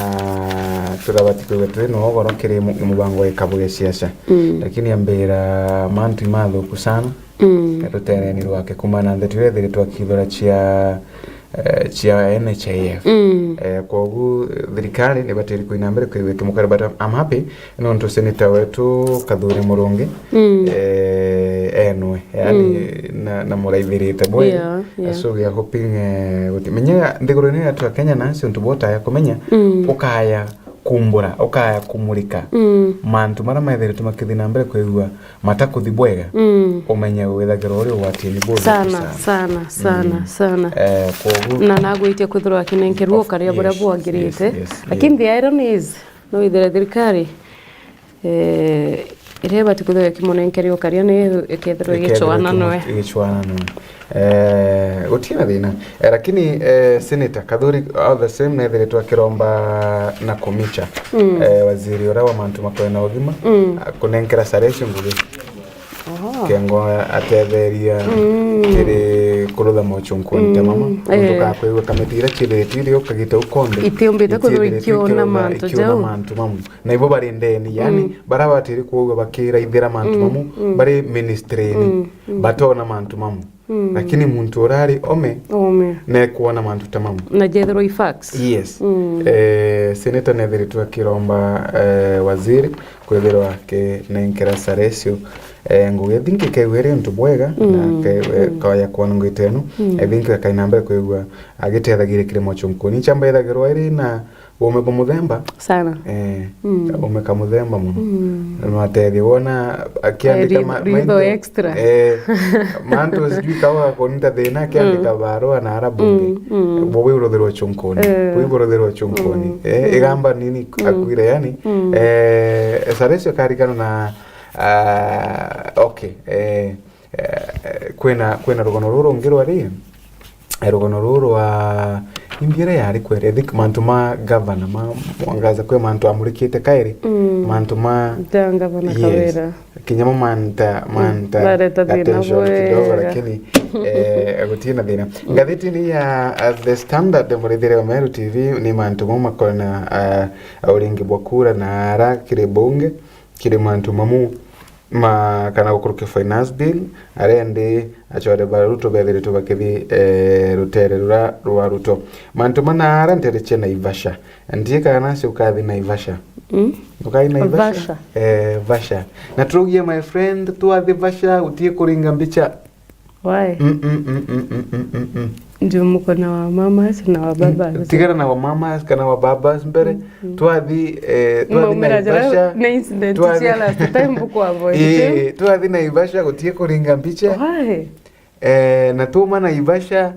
turabati kwigua turi nwe igoro kiri mu-, mubango wa ikabu gia siasa. Mm. Lakini ambira mantu imathuku sana, mm, rutereni rwake kumana na ndeto iria ithiritwe akithura cia, eh, cia N H I F. Mm. Eh, kwogu thirikari nibatiri kuina mbere kwigua ikimukara, but I'm, I'm happy nontu senator wetu Kathuri Murungi, mm, eh, enwe, yani, mm, na, na muraithirite bwe. Yeah, yeah. So we are hoping, eh, guti-, menya nthiguru ino yetu ya Kenya na antu botaya kumenya, mm, ukaya kumbura, ukaya kumurika, mm, mantu mara maithiritwe makithi na mbere kwigua matakuthi bwega, mm, umenye withagirwa uri ugwatini buthuku sana, sana, sana, sana, mm, sana. Eh, kwogu na nagwitie kwithirwa akinenkerwa ukaria buria bwagirite. Yes, yes, yes, lakini, yeah, the irony is, no withire thirikari, eh, iria ibati kwithirwa ikimunenkeri ukaria ni ikethirwa igicwana nwe. Igicwana nwe. Eh, gutina thina. Eh, lakini, eh, Senator Kathuri, all the same, nethiritwe akiromba na kumicha, mm, eh, waziri uria wa mantu makwena ugima, mm, a-, kunenkera Salesi ngugi. Oho. Kengo atetheria, mm, kiri kurutha mochunkuni ta mama. Mm, eh. Nontu ukakwigua kamiti iria ciithiritwe iri ukagita ukonde. Itiumbite kwithirwa ikiona mantu jau. Mantu mamu. Na ibo bari ndeni, yani, mm, bara batiri kwigua bakiraithira mantu, mm, mamu, mm, bari ministry-ini, mm, mm, batona mantu mamu. Mm. Lakini muntu urari ome, ome, nekwona mantu ta mamu. Na jethirwa i facts. Yes. Mm. Eh, senator nethiritwe akiromba, eh, waziri kwithirwa akinenkera Salesio, Eh, ngugi I think ikeigua iri untu bwega, na ke-, eh, koya kwona ngwite ino. I think akai na mbere kwigua agitethagire kirimo chunkuni. Nchamba ithagirwa iri na uume bwa muthemba. Sana. Eh, uume ka muthemba muno. Nwatethia wona akiandika ma-, ritho mainto, extra. Eh, mantu sijui kawa kunita thina akiandika barua na ara bunge. Bwi buruthirwa chunkuni. Eh. Bwi buruthirwa chunkuni. Eh, igamba nini akwire yani. Eh, Saresio karikana na Ah, okay. Eh, eh, kwina, kwina rugono ruru rungi rwari, eh, rugono ruru rwa, imbi iria yari kweri, I think mantu ma gavana, ma Mwangaza, kwi mantu amurikite kairi, mantu ma, ja gavana, yes, Kawira. Kinya mo manta, manta bareta thina attention kidogo, bwega. Lakini, eh, gutina thina. Ngathitini ya, uh, The Standard, murithire wa Meru T V, ni mantu mo makona, uh, uringi bwa kura na ara kiri bunge, kiri mantu mamu ma, kana gukurukia finance bill, aria ndi achore ba Ruto bethiritwe bakithi, eh, rutere rura rwa Ruto. Mantu mana ara ntereche Naivasha. Ndie kana si ukathi Naivasha. Mm. Ukathi Naivasha? Vasha. Eh, Vasha. Na turugie, my friend, twathi Vasha, utie kuringa mbicha. Why? Mm, mm, mm, mm, mm, mm, mm, mm. Ndio mko na wa mamas na wa babas. Tigana na wa mamas kana wa babas mbere. Mm. Twathi, eh, twathi Naivasha. Na incident twathi cia last time buku avoid. Eh, twathi Naivasha gutie kuringa mbicha. Why? Eh, na tuma Naivasha,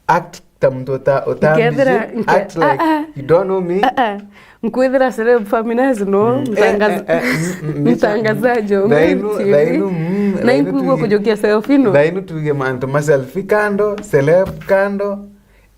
act ta muntu uta-, utambiji. Nkethira, nke-, act like, ah, ah, you don't know me. Ah, ah. Nkwithira celeb families no, mm, mtangaza-, eh, eh, eh, mm, mm, mtangazaji wa Meru T V. Thainu, thainu, mm, na thainu inkwigua tuge, kujukia selfie no. Thainu tuge mantu ma selfie kando, celeb kando,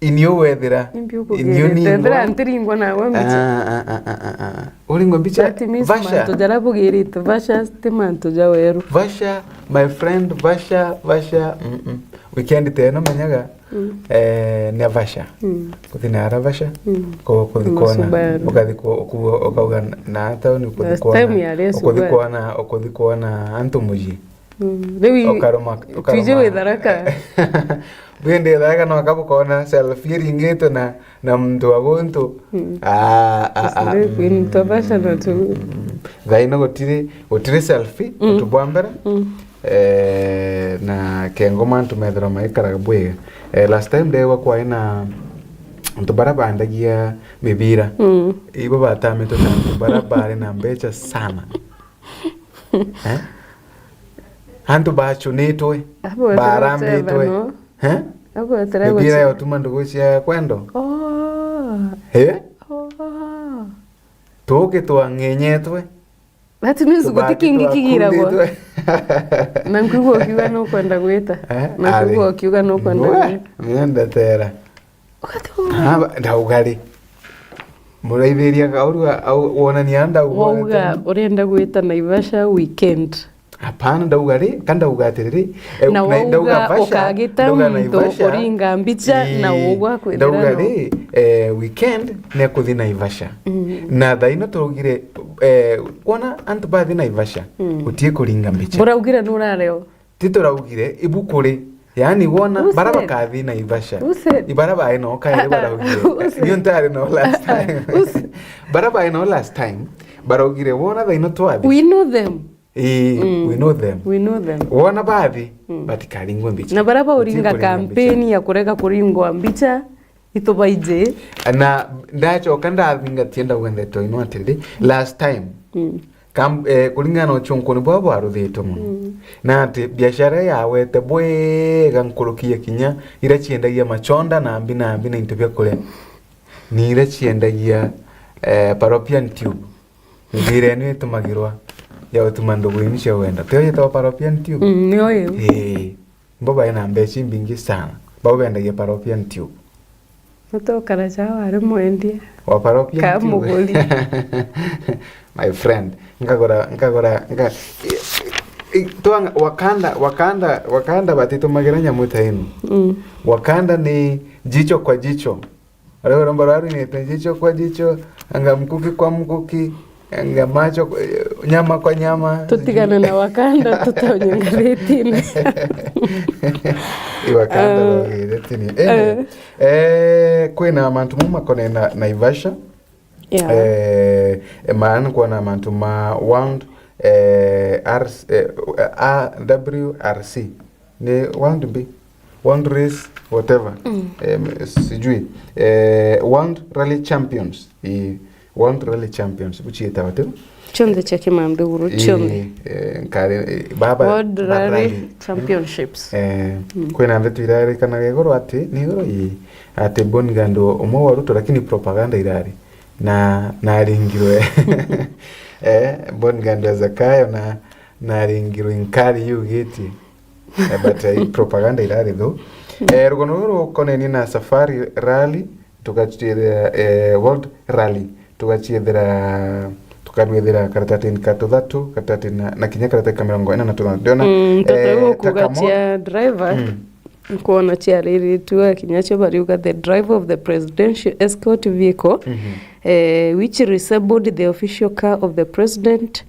inio wethira, inio ningwa. Ethira ntiringwa nawe mbicha. Ah, ah, ah. Uringwa mbicha. That means Vasha. Mantu jara bugirite Vasha ti mantu ja weru. Vasha, my friend, Vasha, Vasha, mm, mm. Weekend teno menyaga, mm, eh, ni Vasha. Mm. Kuthi na ara Vasha, mm, ku-, kuthi kwona, Subaru. Ukathi ku-, uku-, ukauga na town, ukuthi kwona, last time yari ukuthi Subaru. Kwona, ukuthi kwona antu muji. Mm. Riu i-, ukaruma, twije ukaruma. Wi Tharaka. Bwindi Tharaka no akabukona selfie iringitwe na na muntu wa guntu. Mm. Ah, ah, ah, mm, mm, mm. Thaino gutiri, gutiri selfie, mm, untu bwa mbere. Mm. Eh, na kengo mantu methirwa maikaraga bwega. Eh, last time ndegwa kwai na antu bara bandagia mibira. Mm. Ibo batamitwe na antu bara bari na mbecha sana. Eh? Antu bachunitwe, abo barambitwe. Whatever, no? Eh? Abo whatever. Mibira ya utuma ndugu cia kwendo. Oh. Eh? Oh. Tuki twang'enyetwe. That means guti kingi kigiragwa. Na nkwigua ukiuga nukwenda gwita. Eh? Na nkwigua ukiuga nukwenda gwita. Nienda tera. Ugati wa- Ah, ba-, ndauga ri? Muraithiria kaurua, au, wonania ndauga. Wauga urenda gwita Naivasha weekend. Hapana, ndauga ri, ka ndauga atiriri. Eh, na na, ndauga wauga Vasha, ukagita ndauga muntu Naivasha. Uringa mbicha. Ii, na ugwa kwithira ndauga no. Ri, eh, weekend ne kuthi Naivasha. Mm. Na thaino turaugire, eh, kwona antu bathi Naivasha, mm, utie kuringa mbicha. Buraugire nurareo. Tituraugire ibuku ri, yaani wona. Who said? Bara bakathi Naivasha. Who said? Ibara bae no kae. Ah, ah, baraugire. Who said? Nio ntari no last time. Who said? Bara bae no last time, baraugire wona thaino twathi. We know them. Ii, mm, we know them. We know them. Wona bathi, mm, batikaringwe mbicha. Na bara bauringa campaign ya kurega kuringwa mbicha. Itubaije. Na ndachoka ndathingatia ndauga ndeto ino atiriri, last time, mm, kam-, eh, kuringana na uchunkuni bwa bwaruthitwe mono. Mm. Na ati biashara yawete bwega nkuruki ya kinya iria ciendagia machonda na mbi na mbi na into bia kuria. Ni iria ciendagia, eh, fallopian tube. Njira ino itumagirwa ya utuma ndugu inu cia wenda. Tio yitagwa fallopian tube? Mm, nio iu. Ii. Bo bae na mbeca imbingi sana. Bau bendagia fallopian tube. Nitokara cha wari mwendia. Wa fallopian tube. Ka muguri. My friend, nkagura, nkagura, nka-, i-, i-, twanga-, Wakanda, Wakanda, Wakanda batitumagira nyamu ta ino. Mm. Wakanda ni jicho kwa jicho. Aria uromba rwaruinite jicho kwa jicho, anga mkuki kwa mkuki, anga macho kwa, nyama kwa nyama. Tutigane na Wakanda, tutonye ngathitine. I Wakanda, ah, ngathitine. Anyway, eh, eh, kwina mantu mau makone na Naivasha. Yeah. Eh, maana kwona mantu ma World eh, R C, eh, A W R C. Ni World B, World Race, whatever. Mm. Eh, sijui. Eh, World Rally Champions. Ii, World Rally Champions. Buchietawa tiu? Chionthe chia kimanthiguru, chionthe. Ii, eh, nkari, eh, baba, World ba Rally rally. Championships. Eh, mm. Kwina ndeto irarikanaga iguru ati, ni iguru ii, ati bodyguard umwe wa Ruto, lakini propaganda irari. Na, naringirwe, eh, bodyguard ya Zakayo na, naringirwe nkari yugitie. Eh, but, eh, propaganda irari thu. Eh, rugono ruru rukonenie na Safari Rally, tugachiethera, eh, World Rally, tugachiethera, tukarwethera karatatini ka tuthatu, karatati na, na kinya karatati ka mirongo ina na tuthatu. Ndiona, mm, nteto eh, iu ukuga Takamo-, chia driver, mm. Nkwona chiariritue kinya cio bariuga the driver of the presidential escort vehicle, mhm, eh, which resembled the official car of the president,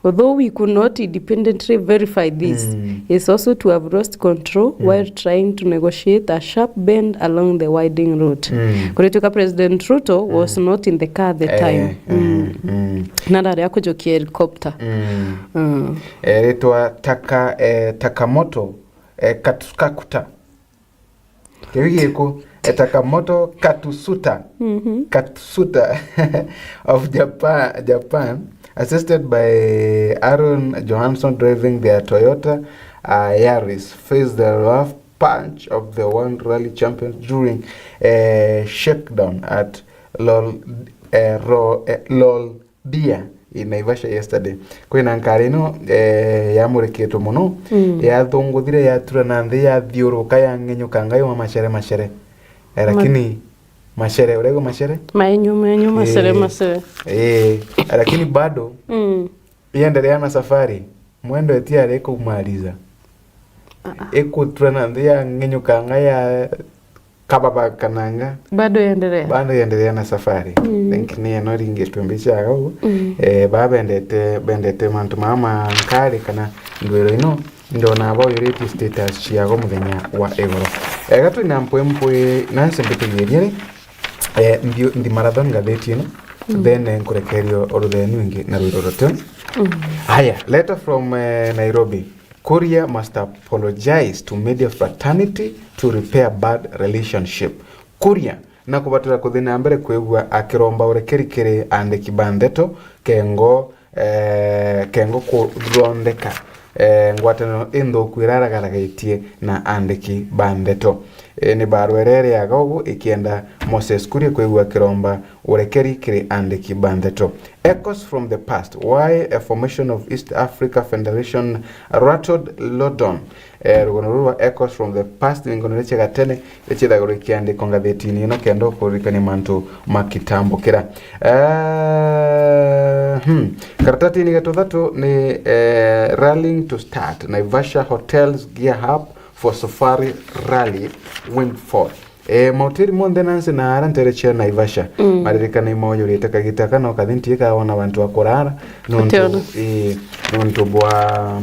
although we could not independently verify this, mm, is also to have lost control, mm, while trying to negotiate a sharp bend along the winding road. Mm. Kurituka President Ruto was, mm, not in the car at the, eh, time. Mm. Mm. Narari akujukia helicopter. Mm. Mm. Eritwa Taka-, eh, Takamoto, eh, Katsukakuta. Kiu giku, eh, Takamoto Katsuta. Mhm. Katsuta of Japan, Japan, assisted by Aaron Johansson driving their Toyota, uh, Yaris, faced the rough punch of the World Rally Champions during a shakedown at Lol-, eh, Ro-, eh, Lol- Dia in Naivasha yesterday. Kwina nkari ino, eh, yamurikitwe mono, mm, yathunguthire, yatura na nthi, yathiuruka, yang'enyuka ngai wa machere machere. Eh, ma- lakini machere, urego machere? Maenyu, maenyu, machere, eh, machere. Eh, lakini bado, mm, iendelea na safari. Mwendo etiari kumaliza. Ah, ah. Ikutura na nthi, yang'enyuka ngai ya kababa kananga. Bado yaendelea? Bado yaendelea na safari. Mm. Thank you, ni eno ringi twimbicaga uguo. Mm. Eh, ba bendete, bendete mantu maa ma nkari kana ndwiro ino, ndona aba uyuriti status ciago muthenya wa igoro. Eh, gatwi na mpwe mpwe, nansi mbithigirie ri, eh, mbiu, nthi marathon ngatheti ino, mm, then, eh, nkurekerio oruthenu ingi na rwiro ruteu. Mm. Haya, letter from, eh, Nairobi. Kuria must apologize to media fraternity to repair bad relationship. Kuria na kubatira kuthi na mbere kwigua akiromba urekeri kiri andiki ba ndeto, kengo, eh, kengo kuthondeka, eh, ngwataniro inthuku iraragaragitie na andiki ba ndeto. Eh, ni barua iria iriaga ugu ikienda Moses Kuria kwigua akiromba urekeri kiri andiki ba ndeto. Echoes from the past. Why a formation of East Africa Federation rattled London? Eh, rugono ruru rwa Echoes from the past ni ngono iria cia gatene, iria ciithagirwa ikiandikwa ngathetini ino kenda ukuririkania mantu ma kitambukira. Eh, hmm. Karatatini ga tuthatu ni, eh, rallying to start. Naivasha hotels gear up for Safari Rally windfall. Eh, mahoteli monthe nansi na ara ntere cia Naivasha, mm, maririkana imaujurite kagita kana ukathi ntiika wona bantu ba kurara, nontu, eh, nontu bwa,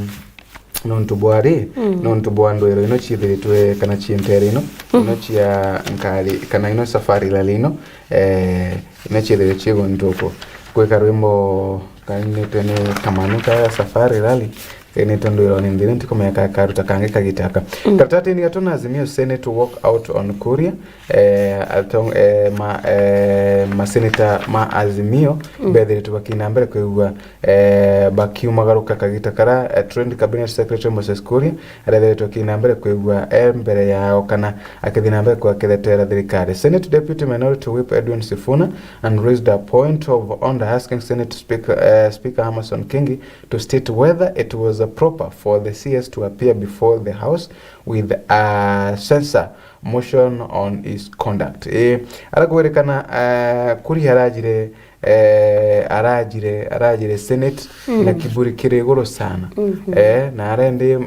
nontu bwa ri, mm, nontu bwa ndwiro ino ciithiritwe kana cii ntere ino, mm, ino cia nkari, kana ino Safari Rally ino, eh, ino ciithiritwe cii guntu uku. Gwika rwimbo kainitwe ni kamanu ka Safari Rally, kainitwe ndwirone nthiri, ntikumenya ka karuta kangi kagita aka. Mm. Karatatini gatu na Azimio Senate walk out on Kuria, eh, atong-, eh, ma, eh, maseneta ma Azimio, mm, bethiritwe bakina mbere kwigua, eh, bakiumagaruka kagita kara, eh, Trade Cabinet Secretary Moses Kuria arethiritwe akina mbere kwigua e mbere yao kana akithina mbere kwa akithetera thirikari. Senate Deputy Minority Whip Edwin Sifuna and raised a point of order asking Senate Speaker, eh, Speaker Amason Kingi to state whether it was, uh, proper for the C S to appear before the House with a censure motion on his conduct. Eh, arakwirikana, eh, Kuria arajire, eh, arajire, arajire Senate, mm, na kiburi kiri iguru sana. Mhm. Eh, na arendi, eh,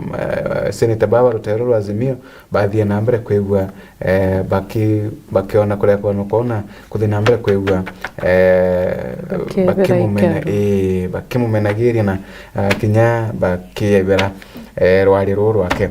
Senator baba rutere rwa Azimio bathie na mbere kwigua, eh, baki-, bakiona kuria kwona kwona kuthi na mbere kwigua, eh, bakimumena-, ii, bakimumenagiria na, ah, kinya bakiebera, eh, rwari ruu rwake.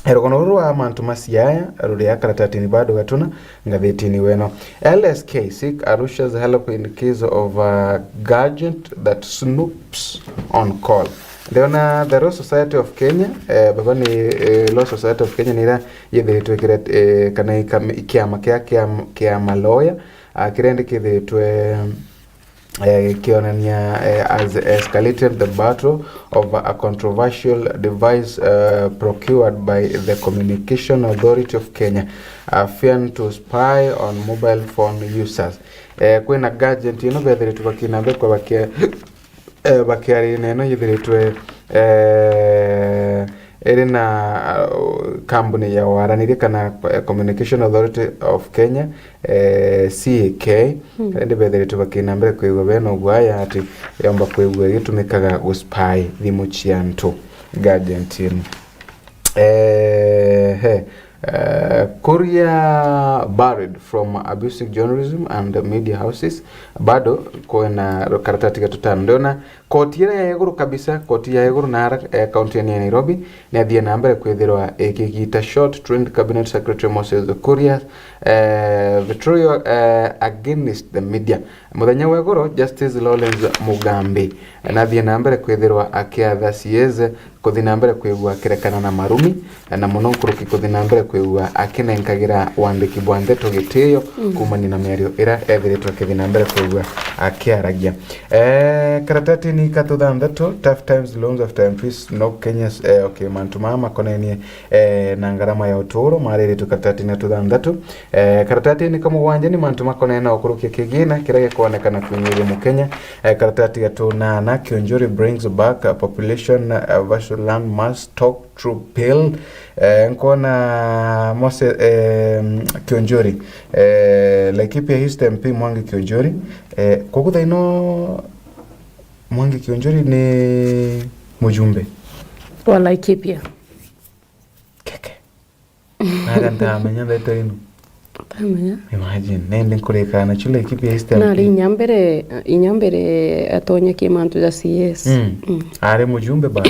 Rugono ruru rwa mantu ma siaya ruri a karatatini bado gatuna ngathitini weno. L S K seek Arusha's help in case of a gadget that snoops on call. Ndiona the Law Society of Kenya, eh, baba ni, eh, Law Society of Kenya ni ira yithiritwe ikire-, eh, kana ikam-, ikiama kia, kia, kia maloya, ah, kiria ndi kithiritwe, eh, kionania, eh, has escalated the battle over a controversial device, eh, procured by the Communication Authority of Kenya, a firm to spy on mobile phone users. Eh, kwina gadget ino bethiritwe bakinambe kwa bakia-, eh, bakiaria neno yithiritwe, eh, iri na, uh, kambuni ya waraniria kana, eh, Communication Authority of Kenya, eh, C A K, mm, indi bethiritwe bakina mbere kwigua bena ugwaya ati yomba kwigua igitumikaga guspy thimu cia antu, gadget ino. Eh, he, eh, Kuria barred from abusive journalism and media houses. Bado kwina karatati gatutano. Ndiona koti iria ya iguru kabisa, koti ya iguru na ara, eh, kaunti ya Nairobi, ni athie na mbere kwithirwa ikigita short trend cabinet secretary Moses Kuria, eh, vitriol, eh, against the media. Muthenya wa iguru, Justice Lawrence Mugambi, eh, nathie na mbere kwithirwa akiatha C As kuthi na mbere kwigua akirekana na marumi, na muno nkuruki kuthi na mbere kwigua akinenkagira wandiki bwa ndeto gitio, mm, kumania na miario ira ethiritwe akithi na mbere kwigua akiaragia. Eh, karatatini ka tuthanthatu, tough times, loans of time, peace, no Kenyans, eh, okay, mantu maa makonenie, eh, na ngarama ya uturo, mariritwe karatatini ka tuthanthatu. Eh, karatatini ka mugwanja ni mantu makonene na ukurukia kigina kiria gikonekana kwinyiria Mukenya. Eh, karatati ga tunana, Kionjuri brings back a population, uh, versus land mass, talk true pill. Eh, nkona Mose, eh, Kionjuri. Eh, Laikipia East M P Mwangi Kionjuri. Eh, koguo thaino Mwangi Kionjuri ni mujumbe. Wa Laikipia. Keke. Naga ntamenya ndeto ino. Ntamenya. Imagine, nende nkurikana chule Laikipia East M P. Nari inya mbere, inya mbere atonye ki mantu ja C S. Mm. Mm. Ari mujumbe bado.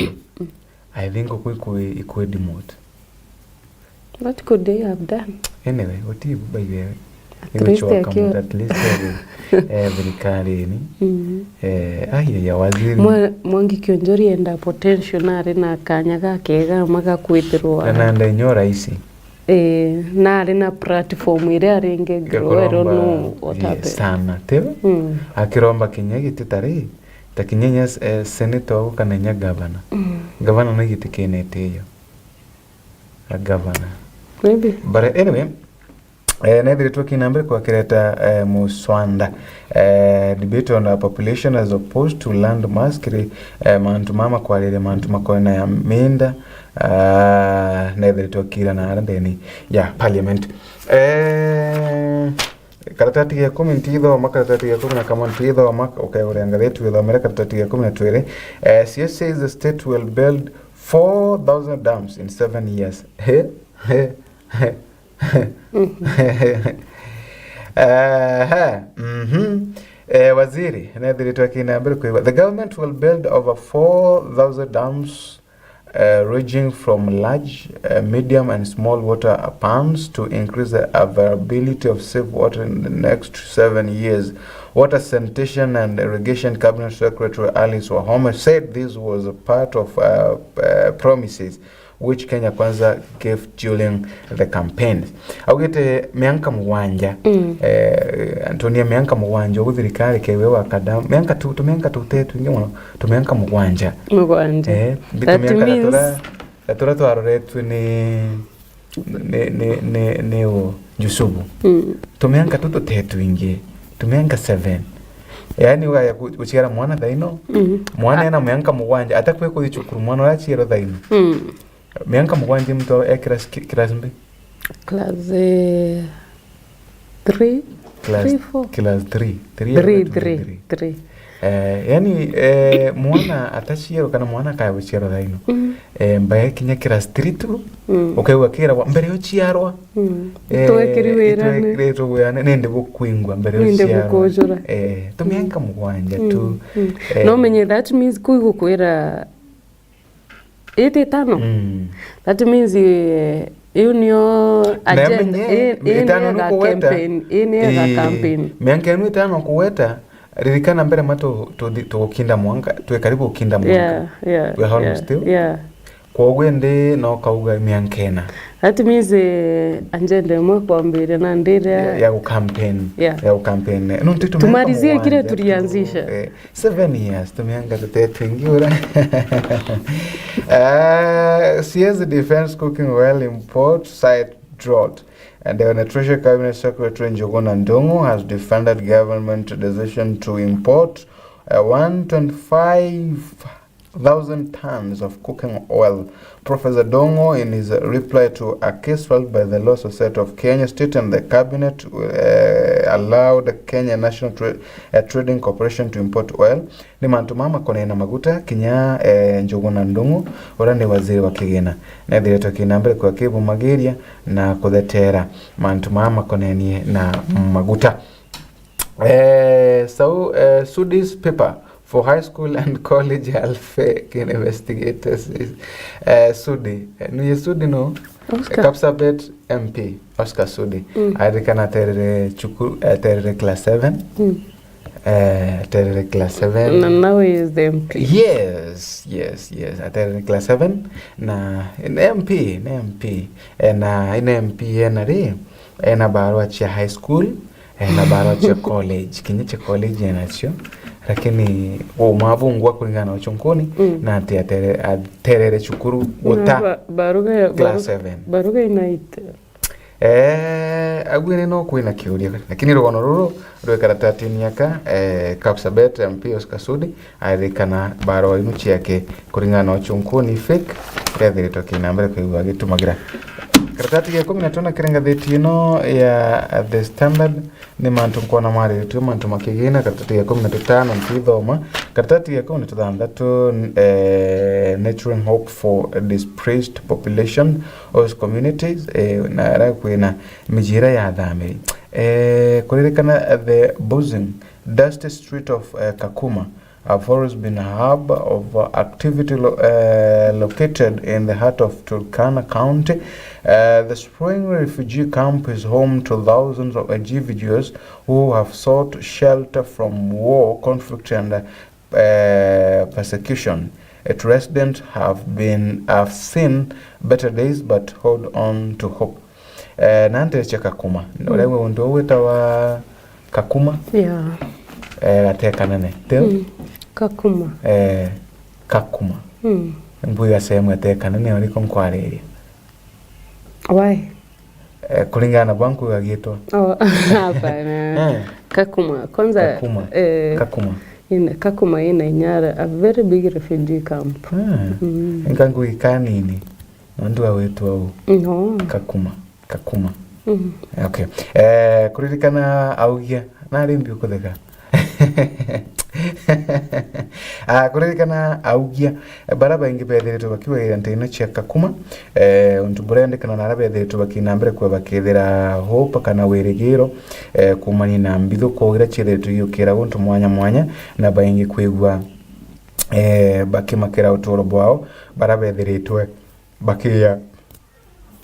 I think uku ikwi, ikwi demote. What could they have done? Anyway, utibu by the way. At least akiwa at least, eh, eh, thirikarini. Mm. Eh, ai, ya waziri. Mwa-, Mwangi Kionjori enda potential na ari na kanya gakega ma ga kwithirwa. Na nanda inyo raisi. Eh, na ari na platform iria aringi grow, I don't know what happened. Sana, tiu? Mm. Akiromba kinya giti tari, ta kinya inya, eh, senator au kana inya governor. Mm. Governor no giti kinete iyo. A governor. Maybe. But, uh, anyway, eh, nethiritwe kina mbere kwa kireta, eh, muswanda. Eh, debate on a population as opposed to land mass, kiri, eh, mantu mama kwariria mantu makoena ya minda, ah, nethiritwe kira na ara ndeni ya parliament. Eh, karatati ga ikumi ntithoma, karatati ga ikumi na kamwe ntithoma, ukaiguria ngatheti withomere karatati ga ikumi na twiri. Eh, C S says the state will build four thousand dams in seven years. He? He? He? Ehe, mhm. Eh, waziri, nethiritwe akina mbere kwigua. The government will build over four thousand dams, uh, ranging from large, uh, medium and small water pans to increase the availability of safe water in the next seven years. Water, Sanitation and Irrigation Cabinet Secretary Alice Wahome said this was a part of, uh, uh, promises which Kenya Kwanza gave during the campaign. Augite mianka mugwanja, mm, eh, Antonia, mianka mugwanja ugu thirikari kewe wa kada, mianka tu, tumianka tute twingi muno, tumianka mugwanja. Mugwanja. Eh, that tumianka means gatura, gatura twaroretwe ni, ni, ni, ni, ni u Jusubu. Mm. Tumianka tu tute twingi, tumianka seven. Yaani ugaya ku-, guciara mwana thaino, mm, mwana ena mianka mugwanja, atakwe kuthi cukuru, mwana uria aciarwa thaino. Mm. Mianka mugwanja muntu e class ki-, class mbi? Class, eh, three, class, three, four. Class three. Three, three, three, three. Eh, yani, eh, mwana ataciarwa kana mwana akaya guciarwa thaino. Mm. Eh, mbae kinya class three tu, mm, ukaigua kiragwa, mbere uciarwa. Mm. Eh, itwekiri wira ni. Itwekiri wira ni, nindi bukwingwa mbere uciarwa. Nindi bukujura. Eh, tumianka mugwanja tu. Mm. Eh. No menye that means kwi gukwira Iti itano? Mm. That means, eh, iu nio agenda, menye, ii, ii itano niyo ni ega kugweta. Campaign, ii ni ega, ii, campaign. Mianka ino itano kugweta, ririkana mbere ma tu-, tuthi-, tugukinda mwanka, twi karibu gukinda mwanka. Yeah, yeah, we are almost, yeah, still, yeah. Kwoguo indi no kauga mianka ina. That means, eh, agenda imwe kwambiria na ndiria ya, ya gucampaign. Yeah. Ya gucampaign. No, ntitu tumalizie kire tulianzisha. Eh, Seven years, tumianga tutete ingi ura. Uh, C S defends cooking oil import, cite drought. And the Treasury Cabinet Secretary Njuguna Ndung'u has defended government decision to import, uh, one twenty-five thousand tons of cooking oil. Professor Ndung'u, in his reply to a case filed by the Law Society of Kenya, stating the cabinet, uh, allowed Kenya National Tra-, uh, Trading Corporation to import oil. Ni mantu maa makonene na maguta, kinya, eh, Njuguna Ndung'u, uria ni waziri wa kigina, nethiritwe kina mbere kwa kibumagiria na kuthetera mantu maa makonenie na maguta. Eh, so, eh, Sudi's paper for high school and college are fake, investigators. Eh, Sudi. Eh, nuye Sudi no? Oscar. Eh, Kapsabet M P, Oscar Sudi. Mm. Arikana aterere chuku-, aterere class seven. Mm. Eh, aterere class seven. Na now he is the M P. Yes, yes, yes. Aterere class seven. Na ni M P, ni M P. Eh, na ni M P ena ri, ena barua cia high school, ena barua cia college. Kinya cia college enacio. Lakini uma bungwa kuringana na uchunkuni, mm, na ati atere-, aterere cukuru guta ba-, baruga ya, class seven. Baruga inaite. Eh, aguene no kwina kiuria, lakini rugono ruru rwi karatatini aka, eh, Kapsabet M P Oscar Sudi arikana barua inu ciake kuringana na uchunkuni fake, kethiritwe kina mbere kwigua agitumagira. Karatati ga ikumi na tano kiri ngathiti ino ya The Standard, ni mantu nkwona mariritue, mantu ma kigina, karatati ga ikumi na tano ntithoma, karatati ga ikumi na thanthatu, eh, nurturing hope for displaced population, host communities, eh, na aria kwina mijira ya athamiri. Eh, kuririkana the buzzing, dusty street of, eh, Kakuma have always been a hub of activity lo-, eh, located in the heart of Turkana County. Eh, the sprawling refugee camp is home to thousands of individuals who have sought shelter from war, conflict, and eh, persecution. Its residents have been, have seen better days but hold on to hope. Eh, na nterecia Kakuma. Mm. Uria we untu uu witawa Kakuma? Yeah. Eh, gate kanene. Teu? Mm. Kakuma. Eh, Kakuma. Mm. Mbwiga sehemu gate kanene, uriko nkwariria. Why? Eh, kuringana na bwanku gagitwa. Oh, hapana. Eh. Kakuma. Kwanza, Kakuma. Eh, Kakuma. Ina, Kakuma ina inyara, a very big refugee camp. Ah. Mm. Nka ngugi kanini. Nontu agwitwa u. No. Kakuma. Kakuma. Mm. Okay. Eh, kuririkana augia, nari mbi ukutheka. Ah, kuririkana augia, baria baingi bethiritwe bakiwairia nteino cia Kakuma, eh, untu burendekana na aria bethiritwe bakina mbere kwa bakethira hope kana wirigiro, eh, kuumania na mbithuko iria ciethiritwe igiukira guntu mwanya mwanya, na baingi kwigua, eh, bakimakira uturo bwao, baria bethiritwe bakiya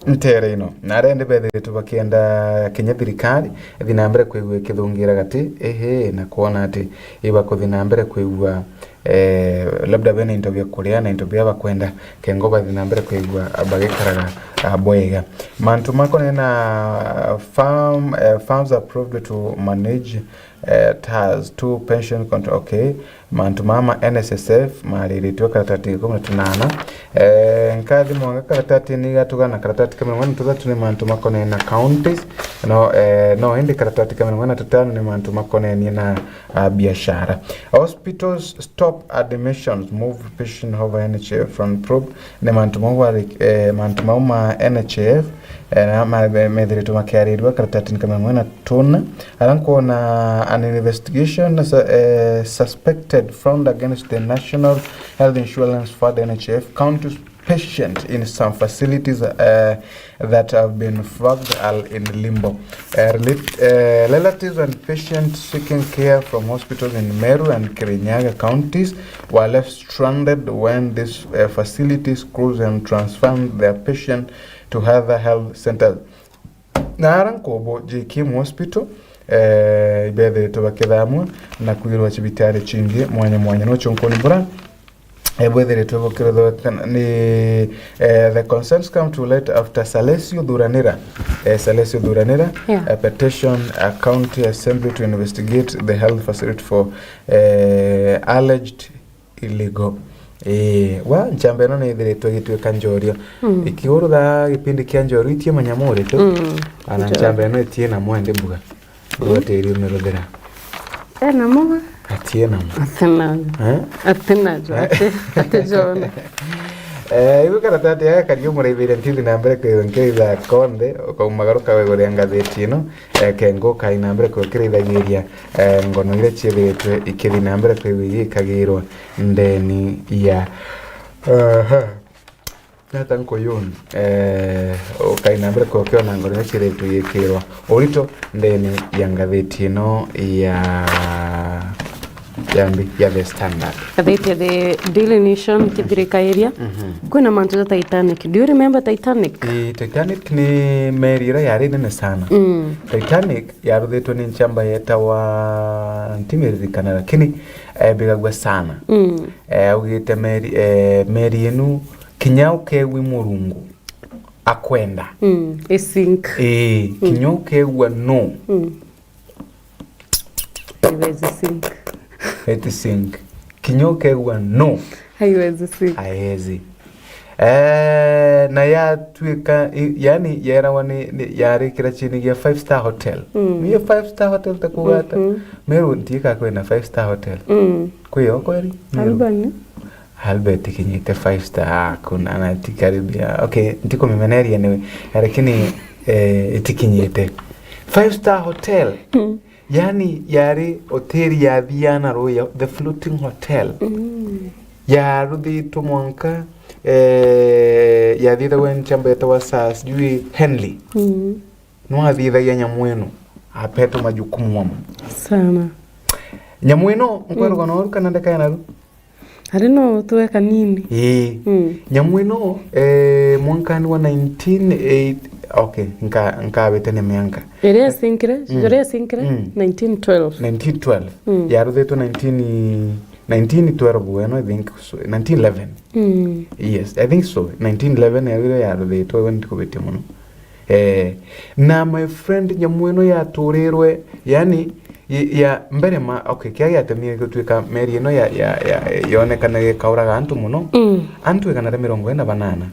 ntere ino. Na aria indi bethiritwe bakienda kinya thirikari ithi na mbere kwigua ikithungira gati, ehe, na kwona ati ibakuthi na mbere kwigua, eh, labda bena into bia kuria na into bia bakwenda, kengo bathi na mbere kwigua bagikaraga, ah, bwega. Mantu makonena farm, eh, farms approved to manage, eh, TARS, two pension control, okay. Mantu mama N S S F mariritwe karatati ikumi na tunana. Eh, nkathi mwanga karatati ni gatugana karatati ka mirongo ina na tuthatu ni mantu makonena counties. No, eh, no indi karatati ka mirongo ina na tutano ni mantu makonenie na, ah, biashara. Hospitals stop admissions, move patient over N H I F front probe. Ni mantu mau bari, eh, mantu mau ma N H I F, eh, na ma-, me-, methiritwe makiarirua karatatini ka mirongo ina na tuna. Ara nkwona an investigation, eh, suspected found against the National Health Insurance Fund, N H I F, county patients in some facilities, uh, that have been flagged are in limbo. Uh, relat-, uh, relatives and patients seeking care from hospitals in Meru and Kirinyaga counties were left stranded when these, uh, facilities closed and transferred their patients to other health centers. Na ara nkubo J K M Hospital, eh, ibethiritwe bakithamua na kwirwa cibitari cingi mwanya mwanya. No cunkuni bura, eh, bwethiritwe bukirithwa kana ni, eh, the concerns come to light after Salesio Thuranira, eh, Salesio Thuranira, Yeah. a petition a county assembly to investigate the health facility for, eh, alleged illegal. Ii, wa nchamba ino ni ithiritwe igituika njorio. Mm. Ikiurutha gipindi kia njorio itie manyamuri tu. Mm. Ana nchamba ino itie na mwende mbuga. Mm. Rwatiri umiruthira. Ena muga? Atie na mu. Atenajo. Eh? Atenajo. Ate, ate jona. Eh, ibu karatati ya kari umuraithiria ntithi na mbere kwithwa nkiritha konthe, ukaumagaruka wiguria ngathiti ino, eh, kengo kai na mbere kwithwa kirithagiria, eh, ngono iria ciithiritwe ikithi na mbere kwithwa igikagirwa ndeni ya, aha. Nata nkuyuni, eh, ukai na mbere kukiona ngono iria ciithiritwe igikirwa urito ndeni ya ngathiti ino ya, ya mbi, ya The Standard. Ngathiti ya The Daily Nation kithirikairia. Mhm. Kwina mantu ja Titanic. Do you remember Titanic? Ii, Titanic ni meri iria yari nene sana. Mm. Titanic yaruthitwe ni nchamba yetawa, ntimiririkanira, lakini, eh, mbigagua sana. Mm. Eh, augite meri, eh, meri inu kinya ukegwi Murungu akwenda. Mm, i sink. Ii, mm, kinya ukegua no. Mm. Haiwezi sink. Eti sink. Kinya ukegua no. Haiwezi sink. Haezi. Eh, na yatuika, i-, yani, yerawa ni, ni, yari kirachini gia five star hotel. Mm. Ni five star hotel ta kuuga ata? Mhm. Meru ntika kwina five star hotel. Mm. Kwi yo kweri? Meru. Albany. Albert itikinyite five star, kuna na tikaribia. Okay, ntikumimeneria anyway. Lakini, eh, itikinyite. Five star hotel. Mm. Yani, yari hoteli yathiana ruu ya, the floating hotel. Mm. Yaruthitwe mwanka, eh, yathithagwa ni nchamba yetawa Sir sijui Henley. Mm. Nwathithagia nyamu ino, apetwe majukumu mamwe. Sana. Nyamu ino, nkweruga, mm, noru kana ndeka ya naru? Ari no twe kanini. Ii. Mm. Nyamu ino, eh, mwankani wa nineteen eight, okay, nka-, nkawitania mianka. Iria yasinkire, mm, iria yasinkire, mm, nineteen twelve. Nineteen twelve. Mm. Yaruthitwe nineteen, nineteen twelve weno, I think so, nineteen eleven. Mm. Yes, I think so. Nineteen eleven yaruthitwe, we ntikubitie muno. Eh, na my friend, nyamu ino yaturirwe, yani, y-, ya mbere ma, okay, kia giatemire gutuika meri ino ya, ya, ya, yonekana gikauraga antu muno, mm, antu igana ria mirongo ina na banana,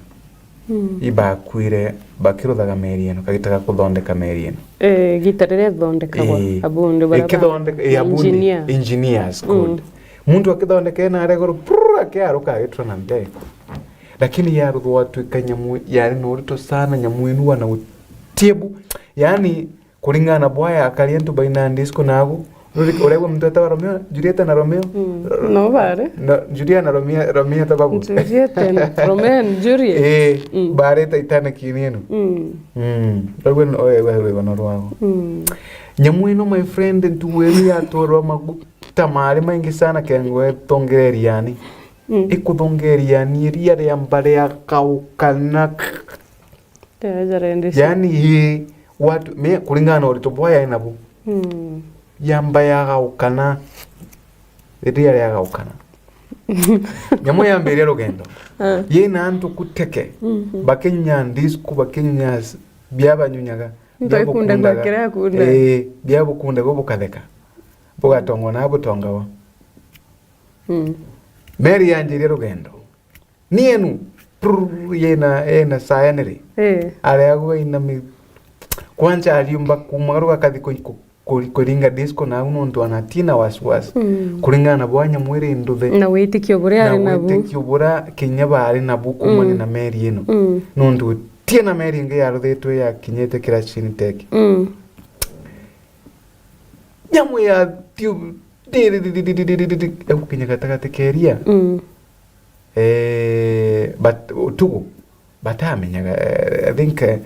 mm, ibakwire bakiruthaga meri ino, kagita ga kuthondeka meri ino. Eh, gita riria ithondekagwa, ii, abundi bara ba ikithondeka, ii, abundi, engineer. Engineers, mm, good. Muntu akithondeka ina aregoro, prrr, akiaruka agitwa na mbere. Lakini yaruthwa atuika nyamu yari na urito sana, nyamu inu wana utiebu. Yani, kuringana na bwaya akari antu baina disco nagu. Uri-, uregwa muntu etawa Romeo, Julieta na Romeo? Mm. No bare? No, Julia na Romeo, Romeo tababu. Julieta na Romeo and Juliet. Eh, mm, bare Titanic ini inu. Mm. Mm. Uregwa ni, oe, we, we, no rwago. Mm. Nyamu ino, my friend, ntugu inu yatwarwa maguta mari maingi sana kengwe tongereria yani. Mm. Ikuthongeria ni iria ria mbare ya kaukana. Yaani, ii, watu, me, kuringana na urito bwa yae nabu. Mm. Yamba ya gaukana. Iria ria gaukana. Nyamu yambiria rugendo. Ah. Yina antu kuteke. Mhm. Bakinyunya disco, bakinyunya s-, bia banyunyaga. Ntu bia aikundaga bukundaga. Kira akunda. Ii, bia bukundaga bukatheka. Bugatongwa na butongawa. Mm. Meri yanjirie rugendo. Ni enu, prrr, yena, yena sayaniri. Eh. Areagwa ina mi-, kwanza aliumba kumagaruka akathi ku-, ku-, ku-, kuringa disco na au nontu anatina wasiwasi. Mm. Kuringana na bwa nyamu iri nduthe. Na witikio buria ari nabu. Na witikio buria kinya bari nabu kumania, mm, na meri ino. Mm. Nontu utie na meri ingi yaruthitwe yakinyite kira Chinitech. Mm. Nyamu ya tiu-, egukinya gatagati ka iria. Mm. Eh, but utugu, batamenyaga, eh, I think, eh,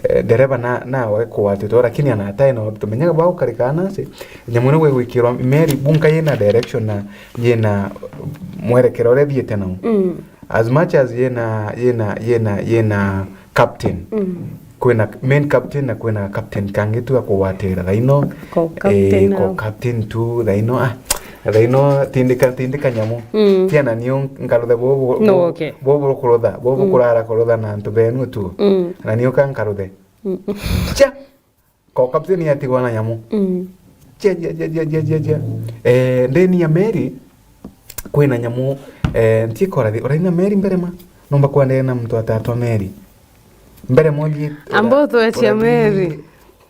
eh, ndereba na, nawe kugwatitwe, lakini ana atae no tumenyaga bwa gukarika nasi. Nyamu ino gwikirwa meri bunka yina direction na yina mwerekero uria ithiite nau. Mm. As much as yina, yina, yina, yina captain, mm, kwina main captain na kwina captain kangi tu ga kugwatira. Thaino, ko captain eh, ko au. Captain tu, thaino, ah, thaino tindika, tindika nyamu. Mm. Tia na niu nkaruthe bubu, no, okay, bubu kurutha, bubu, mm, kurara kurutha na antu benu tu. Mm. Na niu ka nkaruthe. Mm. Cia, ko captain yatigwa na nyamu. Mm. Cia, cia, cia, cia, cia, cia, cia. Eh, ndeni ya meri, kwina nyamu, eh, ntiika urathi-, uraina meri mbere ma? Nomba kwandene na muntu atatwa meri. Mbere mwathie ura-, amba utwetia urathi-, meri.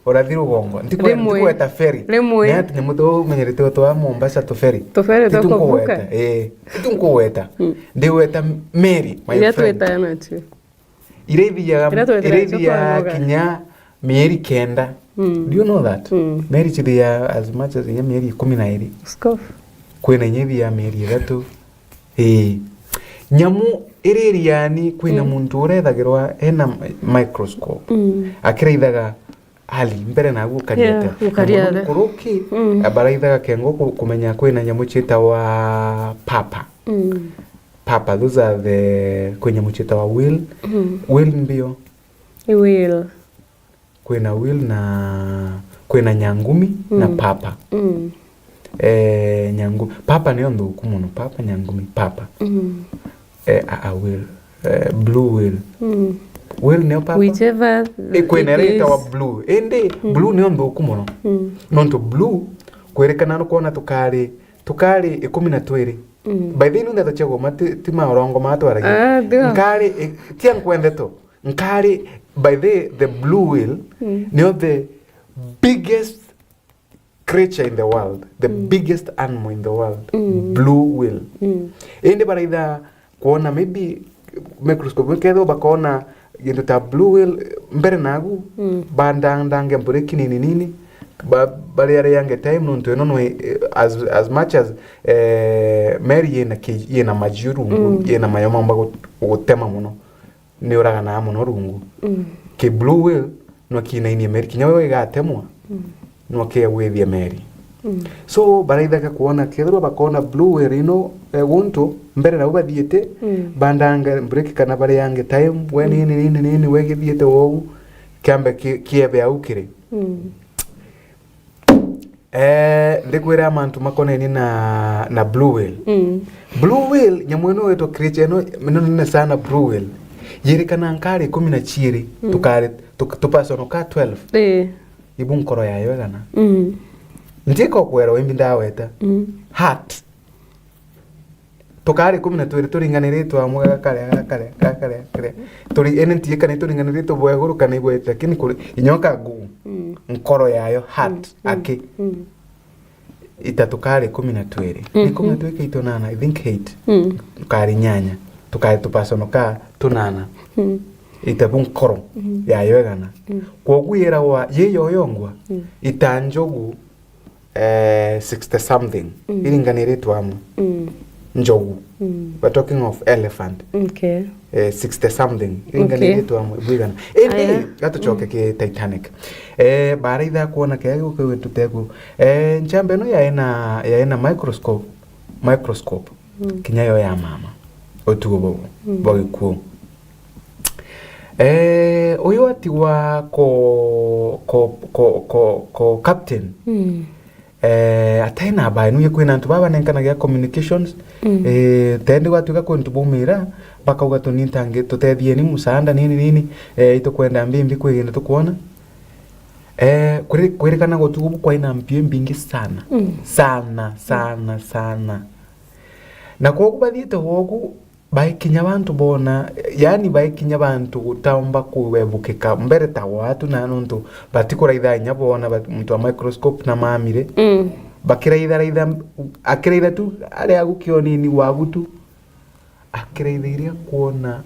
Urathi rugongo. Ntikwenda, rimwe, ntikweta ferry. Rimwe. Ni ati nyamu tumenyerete twa Mombasa tu ferry. Tu ferry twa kuvuka. Titu nkuweta. Eh, titu nkuweta. Mm. Ndiweta meri, my friend. Iria twetaga nacio. Iria ithiaga, iria twetaga nacio iria ithiaga kwa noga. Kinya mieri kenda. Mm. Do you know that? Mm. Meri chithia as much as inya mieri ikumi na iri. Scoff. Kwina inya ithia mieri ithatu. Ii. Nyamu iri iriani, kwina, mm, muntu urethagirwa ena mi-, microscope. Mm. Akiraithaga hali mbere nagu ukarieta. Yeah, ukarieta. Nyamu nkuruki, mm, baraithaga kengo ku-, kumenya kwina nyamu ciitawa papa. Mm. Papa, those are the, kwi nyamu ciitawa whale. Mm. Whale mbio. Whale. Kwina whale na kwina nyangumi na, mm, papa. Mm. Eh, nyangu-, papa niyo nthuku mono, papa, nyangumi, papa. Mm. Eh, a, a whale, eh, blue whale. Mm. Whale niyo papa? Whichever. Eh, kwina iria itawa blue. Indi, mm, blue niyo nthuku mono. Mm. Nontu blue, kwirikana nukwona tukari, tukari ikumi na twiri. Mm. By the way, nunda tuchagoma ti, ti maorongo ma twaragia. Ah, ndio. Nkari, eh, tia nkwendeto. Nkari, by the, the blue whale, mm, niyo the biggest creature in the world, the, mm, biggest animal in the world, mm, blue whale. Mm. Indi baraitha kwona maybe microscope, kethwa bakona gintu ta blue whale mbere nagu, mm, bandandange mbureki nini nini, ba-, bariariange time nontu ino nwe, eh, as, as much as, eh, meri yina ki-, yina majiu rungu, mm, yina mayo maumba gu-, gutema mono. Ni uraganaga mono rungu. Mm. Ki blue whale no kinainie meri, kinya we igatemwa, mm, no kiagwithia meri. Mm. So, baraithaga kwona, kethirwa bakona blue whale ino, eh, guntu, mbere nau bathiite, mm, bandanga break kana bariange time, we, mm, nini, nini, nini, we githiite wogu, kiambe ki-, kiebe au kiri. Mm. Eh, ndikwira mantu makonainie na, na blue whale. Mm. Blue whale, nyamu ino wetwa creature ino, ino nene sana blue whale. Yirikana nkari ikumi na ciiri, mm, tukari, tuk-, tupasono ka twelve. Eh. Ibu nkoro yayo igana. Mm. Ntiika ukwera wimbi ndaweta. Mm. Heart. Tukari ikumi na twiri turinganiritwe amwe, gakaria, gakaria, gakaria, gakaria. Turi, ene ntiika ni turinganiritwe bwa iguru kana igwete, lakini kuri, inyoka ngu-, mm, nkoro yayo, heart, mm, mm, aki. Mm. Ita tukari ikumi na twiri. Mhm. Ikumi na twiri kai tunana, I think eight. Mm. Tukari nyanya. Tukari tupasono ka tunana. Mm. Ita bu nkoro, mm, yayo igana. Mm. Kwogu yiragwa, yi yoyongwa, mm, ita njogu, eh, sixty something, mm, iringaniritwe amwe. Mm. Njogu. Mm. We're talking of elephant. Okay. Eh, sixty something, okay, iringaniritwe amwe, bwigana. Indi, aya, gatucoke, mm, ki Titanic. Eh, baraitha kwona kea gukigwe tuteku. Eh, nchamba ino yaina, yaina microscope, microscope. Mm. Kinya yo ya mama. Utugo bobo, mm, bwa gikuo. Eh, uyu atigwa ko, ko, ko, ko, ko captain. Mm. Eh, atai na baenu ye kwina antu baba nenkanagia communications. Mm. Eh, tendi gwatuika kwi antu baumira, bakauga tunintangi, tutethieni musaanda nini nini, eh, itukwenda mbimbi kwi gintu tukwona. Eh, kwiri-, kwirikana gutugu kwaina mpio imbingi sana. Mm. Sana, sana, sana. Na kwogu bathiite wogu, baikinya bantu boona, yaani baikinya bantu gutaumba kuebukika mbere ta gwatu, na nontu batikuraitha inya boona ba-, muntu wa microscope na mamire. Mm. Bakiraitha raitha, akiraitha tu aria agu kionini wagu tu, akiraitha iria kwona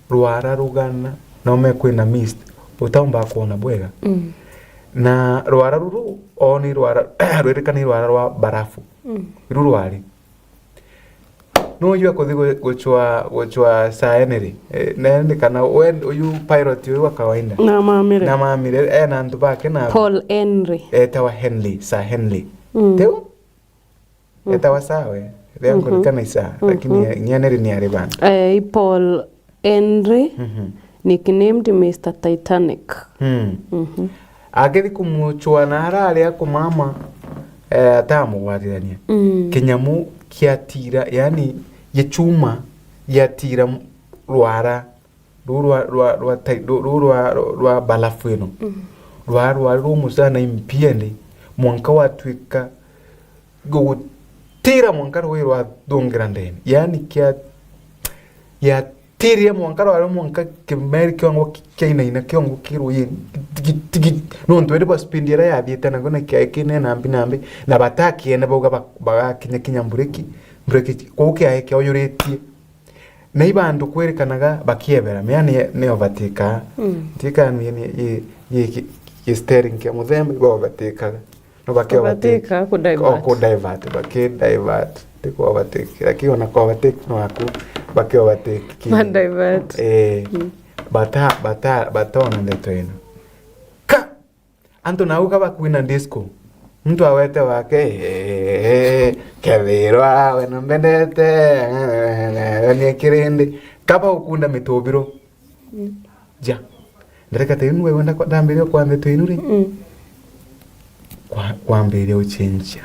rwara rugana, na ume kwina mist, utaumba kwona bwega. Mm. Na rwara ruru, o ni rwara, rwirika ni rwara rwa barafu. Mm. Iru rwari. Nuju akuthi gu-, gucwa, gucwa Sir Henry. Eh, na ni kana we uyu pilot uyu wa kawaida. Namamire. Namamire, ena antu bake na Paul Henry. Etawa Henley, Sir Henley. Mm. Teu? Mm. Etawa Sir we. Ria Mhm. nkurikana Sir, lakini Mhm. nyeneri ni ari bana. Eh, i Paul Henry, Mhm. nicknamed Mister Titanic. Mm. Mhm. Agethi kumucwa na arari akumama, eh, atamugwatithania. Mm. Kinyamu kiatira, yani, gichuma giatira m-, rwara, ruu rwa, rwa, rwa tai-, ruu, ruu rwa, rwa barafu ino. Mm. Rwara, rwara rumu sana impiende, mwanka watwika gugutira mwanka rui rwathungira ndene. Yani kia, yatiria mwanka rwaria mwanka kimeri kiongo ki-, kiainaina kiongo ki rui tigi, tigi. Nontu indi bwa speed iria yathiite nayo na kiae kinene nambi nambi, na batakiene bauga ba-, bagakinya kinya mbureki, mbureki, kou kiae kiauyuritie. Na ibandu kwirikanaga bakiebera, mea ni, ni overtake. Mm. Ntika ni, ni, ye, ye, ki-, ki steering kia muthemba, iba overtake. No baki overtake. Overtake, ku divert. O, ku divert, baki divert. Ti ku overtake. Lakini ona ku overtake no aku, baki overtake ki. Ba divert. Eh, Mm. bata, bata, batona ndeto ino. Ka! Antu nau ka bakwina disco. Muntu awete wake, eh, kethirwa we no mbendete, eh, ni kirindi. Kaba ukunda mitubiro. Mm. Ja. Ndereka ta inu wenda kwa-, ndambiria kwa ndeto inu ri? Mm. Kwa-, kwambiria uchenjia.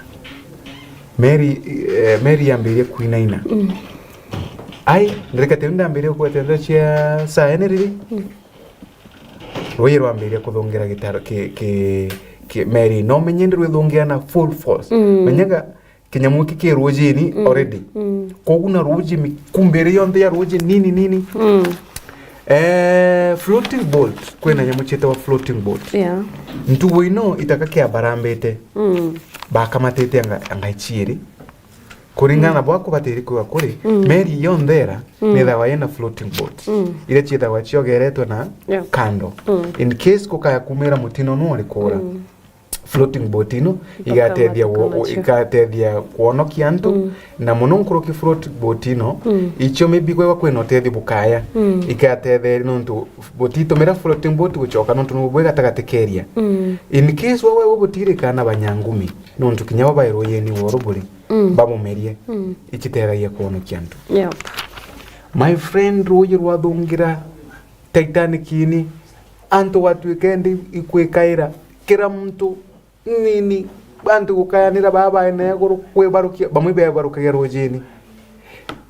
Mary, eh, Mary yambirie kwinaina. Mm. Ai, ndereka ta inu ndambiria kwete ndeto cia Sir Henry ri? Mm. Rui rwambiria kuthungira gitaro ki, ki, ki Mary. No menye ndi rwithungia na full force. Mm. Menyaga kinyamu giki ki rujini Mm. already. Mm. Kogu na ruji, mikumbiri yonthe ya ruji nini nini. Mm. Eh, floating boat, kwina nyamu cietawa floating boat. Yeah. Ntugu ino itaka kiabarambite. Mm. Bakamatite anga, anga iciiri. Kuringana Mm. na bwa kubatiri kwiwa kuri, Mm. meri yonthe ira Mm. nithagwa yina floating boat. Mm. Iria ciithagwa ciogeretwe na Yeah. kando. Mm. In case gukaya kumira mutino nu uri kura. Mm. Floating boat ino Ipaka igatethia matuka wo-, wo-, macio. igatethia kwonokia antu, Mm. na muno nkuruki float boat ino, Mm. icio maybe kwegwa kwina utethio bukaya, Mm. igatetheria nontu butitumira floating boat gucoka nontu nubwi gatagati keria. Mm. In case wewe ubutirikana banyangumi, nontu kinya bo bairwo yeni woru buri, Mm. bamumerie, Mm. ichitethagia kwonokia antu. Yep. My friend, ruuji rwathungira Titanic ini, antu gwatuika endi ikwikaira, kira muntu nini, antu gukayanira baa baene iguru kwibarukia, bamwe bebarukagia rujini.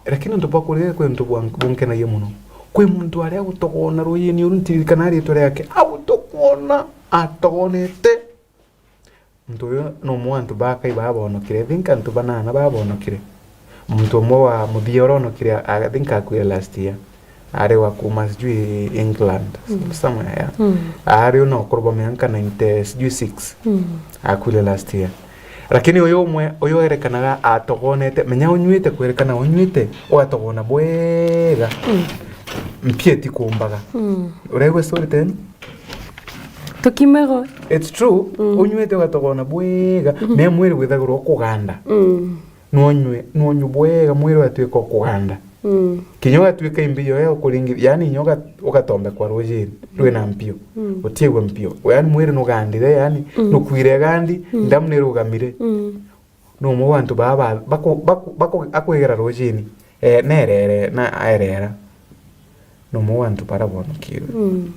Lakini untu bwa kuria kwi untu bwa-, bunkenagia muno. Kwi muntu aria agutogona rujini uru, ntiririkana ritwa riake, agutogona, atogonete. Muntu uyu ni umwe wa antu bakai baa bonokire. I think antu banana baa bonokire. Muntu umwe wa muthia uria onokire, I think akuire last year. Ari wa kuma sijui England, Mm. somewhere, yeah. Mm. Ari una ukuru bwa mianka ninety, sijui six. Mm. Akuire last year. Lakini uyu umwe, uyu erekanaga atogonete, menya unyuite, kwerekana unyuite, ugatogona bwega. Mm. Mpia itikumbaga. Mm. Uraigua story tena? Tukimego. It's true. Mm. Unyuite ugatogona bwega. Mm. Mea mwiri withagirwa ukuganda. Mm. Nwonywe, nwonywe bwega, mwiri ugatuika ukuganda. Mm. Kinya ugatuika imbi yoya ukuringi-, yani inya uga-, ugatombe kwa rujini, Mm. rwina mpio. Mm. Utiigua mpio. Yani mwiri nugandire, yani Mm. nukwire gandi, Mm. ndamu nirugamire. Mm. Ni umwe wa antu baa ba-, baku-, baku-, baku-, akwigera rujini, eh, nerere, na aerera. Ni umwe wa antu bara bonokirwe. Mm.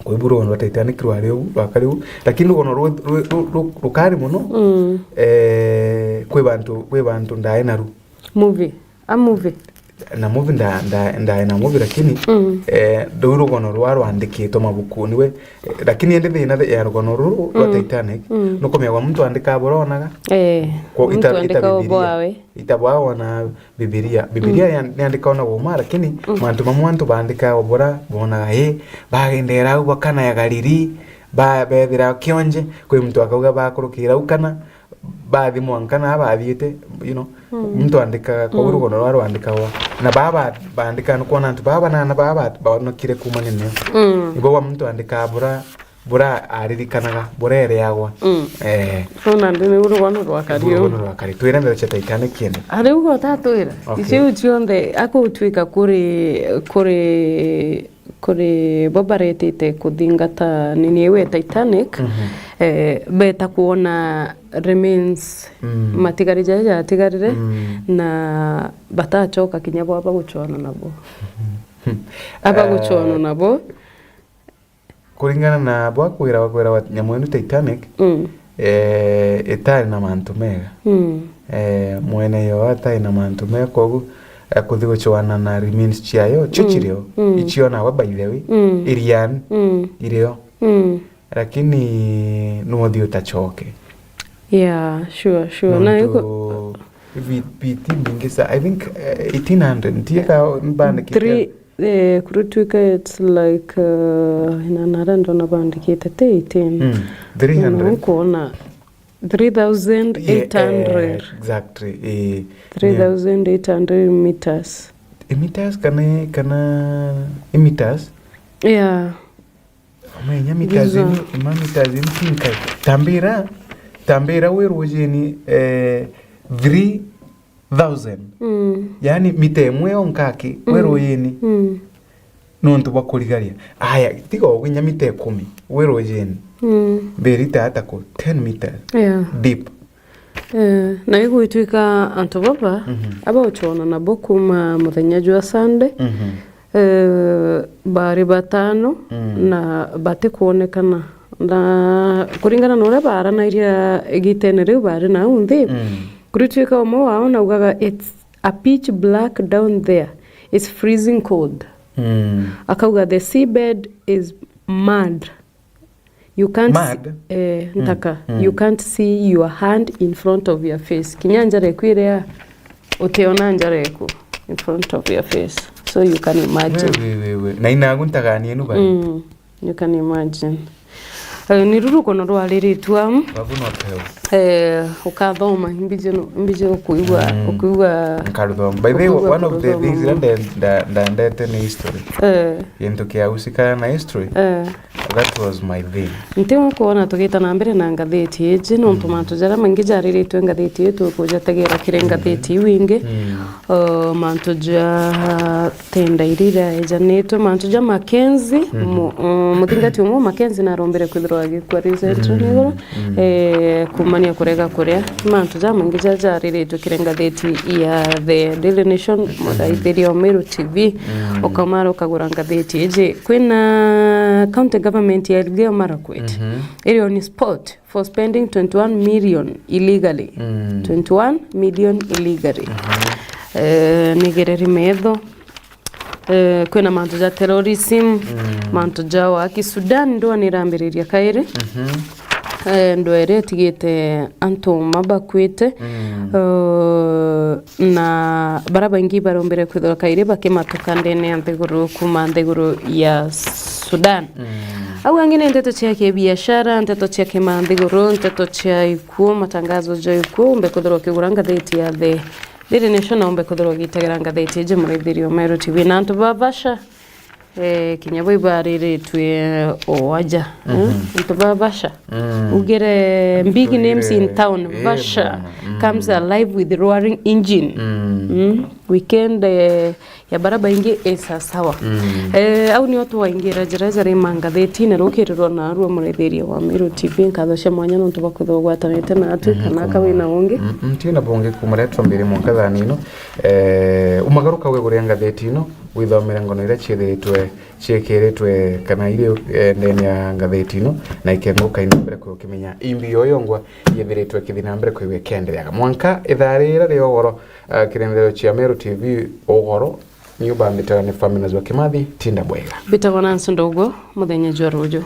Kwa hivyo rugono rwa Titanic rwari uu, rwakari uu. Lakini rugono ru-, ru-, ru-, ru-, rukari muno, Mm. eh, kwi bantu, kwi bantu ndae naru. Movie. A movie. Na movie nda-, nda-, ndae na movie, lakini, Mm. eh, ruu rugono rwa rwandikitwe mabukuni we. Eh, lakini indi thina ya rugono ruru rwa Mm. Titanic, Mm. nukumenya kwa muntu andika bura onaga. Eh, Kwa muntu ita-, ita andika Bibilia. Oboawe. Ita bwa wona Bibilia. Bibilia Mm. ya-, niandika ona guma, lakini Mm. mantu mamwe antu bandika obura, bonaga, eh, bagendera au bakana ya Galili, ba-, bethira kionje, kwi muntu akauga bakurukira au kana, bathi mwanka na bathiite, you know, Mm. muntu andikaga kwa Mm. rugono rwa rwandikagwa. Na baa ba-, bandika nukwona antu baa banana baa ba-, bonokire kuumania nio. Mm. Ibo wa muntu andika bura, bura aririkanaga, bura ereagwa. Mm. Eh. So, nandi niu rugano rwakari uu. Rugano rwakari. Twire ndeto cia Titanic kindi. Ariuga utatwira. Okay. Iciu cionthe akutwika kuri, kuri, kuri bo baretite kuthingata nini iu ya Titanic, mhm, eh, beta kuona remains, mm, matigari jaria jatigarire, mm, na batachoka kinya bo abaguchwana nabo. Abaguchwana, eh, nabo. Kuringana na bwakwira, bakwira nyamu inu Titanic, mm, eh, itari na mantu mega. Mm. Eh, mwene yo atari na mantu mega, kogu, eh, kuthi guchwana na remains chiayo, cio, mm, chirio, mm, ichio nawe, by the way, mm, iriani, mm, irio. Mm. Lakini nuthi utachoke. Yeah, sure, sure. Na iko nontu biti bingi sa, I think, eh, eighteen hundred, ntieka mbandikite. Three, eh, kurutwika it's like, uh, ina nara ndona bandikite ti eighteen. Mm, three hundred. Na nkuona three thousand eight hundred. Yeah, eh, exactly, eh. Three thousand eight hundred meters. Eh, meters kana, kana, eh, meters? Yeah. Menya meters inu, ma meters inu tinkai. Tambira, tambira wi rujini, eh, three thousand. Mm. Yaani mita imwe yonka aki, wi, mm, rujini. Mm. Nontu bwa kurigaria. Aya, tiga ugu inya mita ikumi, wi rujini. Mm. Mbirite ata ku ten meters. Yeah. Deep. Eh, na igwitwika antu baba, mhm, abauchwana nabo kuma muthenya jwa Sunday, mhm, eh, bari batano, mm, na batikwonekana. Na kuringana na uria baaranairie igitene riu bari nau nthi, mm, kuritwika umwe wao naugaga, "It's a pitch black down there. It's freezing cold." Mm. Akauga, "The seabed is mud." You can't mad? Eh, mm, ntaka. Mm. You can't see your hand in front of your face. Kinya njara eku iria utiona njara eku in front of your face. So you can imagine. We, we, we, we. Na inagu ntaganie nu bari. Mm, you can imagine. Eh, ni ruru kono rwariritwe amu. Babu no teu. Eh, ukathoma, imbije no, imbije ukuigua, mm, ukuigua. Nkaruthoma. By the way, ukuigua one of the kuruthoma things mu- that nda-, nda-, ndandete ni history. Eh. Gintu kiahusikana na history. Eh. That was my thing. Nti ukwona tugita na mbere na ngatheti iji, nontu, mm, mantu jaria maingi jariritwe ngatheti iji, tukujategera kiri, mm, ngatheti iu ingi. Mm. Uh, mantu ja tenda iria iraejanitwe, mantu ja Mackenzie, mhm, mu-, uh, muthingati umwe Mackenzie narombire kwithirwa agikua recently, mm, iguru, mm, eh, kumania kurega kuria. Mantu ja maingi ja jariritwe kiri ngatheti ya The Daily Nation, mhm, muraithiria o Meru T V, mm, ukamara ukagura ngatheti iji. Kwina county government ya Elgeyo Marakwet, mhm, iri on spot for spending twenty-one million illegally. Mm. Twenty-one million illegally. Mhm. Eh, nigereri metho. Eh, kwina mantu ja terrorism, mm, mantu ja waki. Sudan ndwaa nirambiriria kairi. Mhm. Eh, ndwaa iria itigite antu mabakwite. Mm. Eh, na baria baingi barombire kwithirwa kairi bakimatuka ndene ya nthiguru kuma nthiguru ya Sudan. Mm. Au angi ni nteto cia kibiashara, nteto cia kimanthiguru, nteto cia ikuo, matangazo ja ikuo, umbe kwithirwa ukigura ngatheti ya The Daily Nation, na umbe kwithirwa ugitegera ngatheti iji muraithiria o Meru T V. Na antu ba Vasha, eh, kinya bo ibariritwe o aja. Eh? Mhm. Antu ba Vasha. Mm. Ugire big names in town, eh, Vasha, bwana. Mm. Comes alive with roaring engine. Mm. Mm. Weekend, eh, ya baria baingi i sasawa. Mm. Eh, au nio twaingira njira jari mangathetine rukirirwa narua muraithiria wa Meru T V. Nkatho cia mwanya nontu bwa kwithirwa ugwatanite natwi, mhm, kana aka wina ungi. Mm, mm, ntina bungi kuma riria twambirie mwanka thani ino. Eh, umagaruka wiguria ngatheti ino, withomere ngono iria ciithiritwe ciikiritwe kana iri, eh, ndene ya ngatheti ino, na ikenguka ina mbere kwi ukimenya imbi yo yongwa yithiritwe ikithi na mbere kwigua ikiendereaga. Mwanka ithaa riria ria ugoro, eh, kirindiro cia Meru T V ugoro, ni ubambitaga ni Faminas wa Kimathi, tinda bwega. Mbitagwa Nancy Ndogo, muthenya jwa ruju.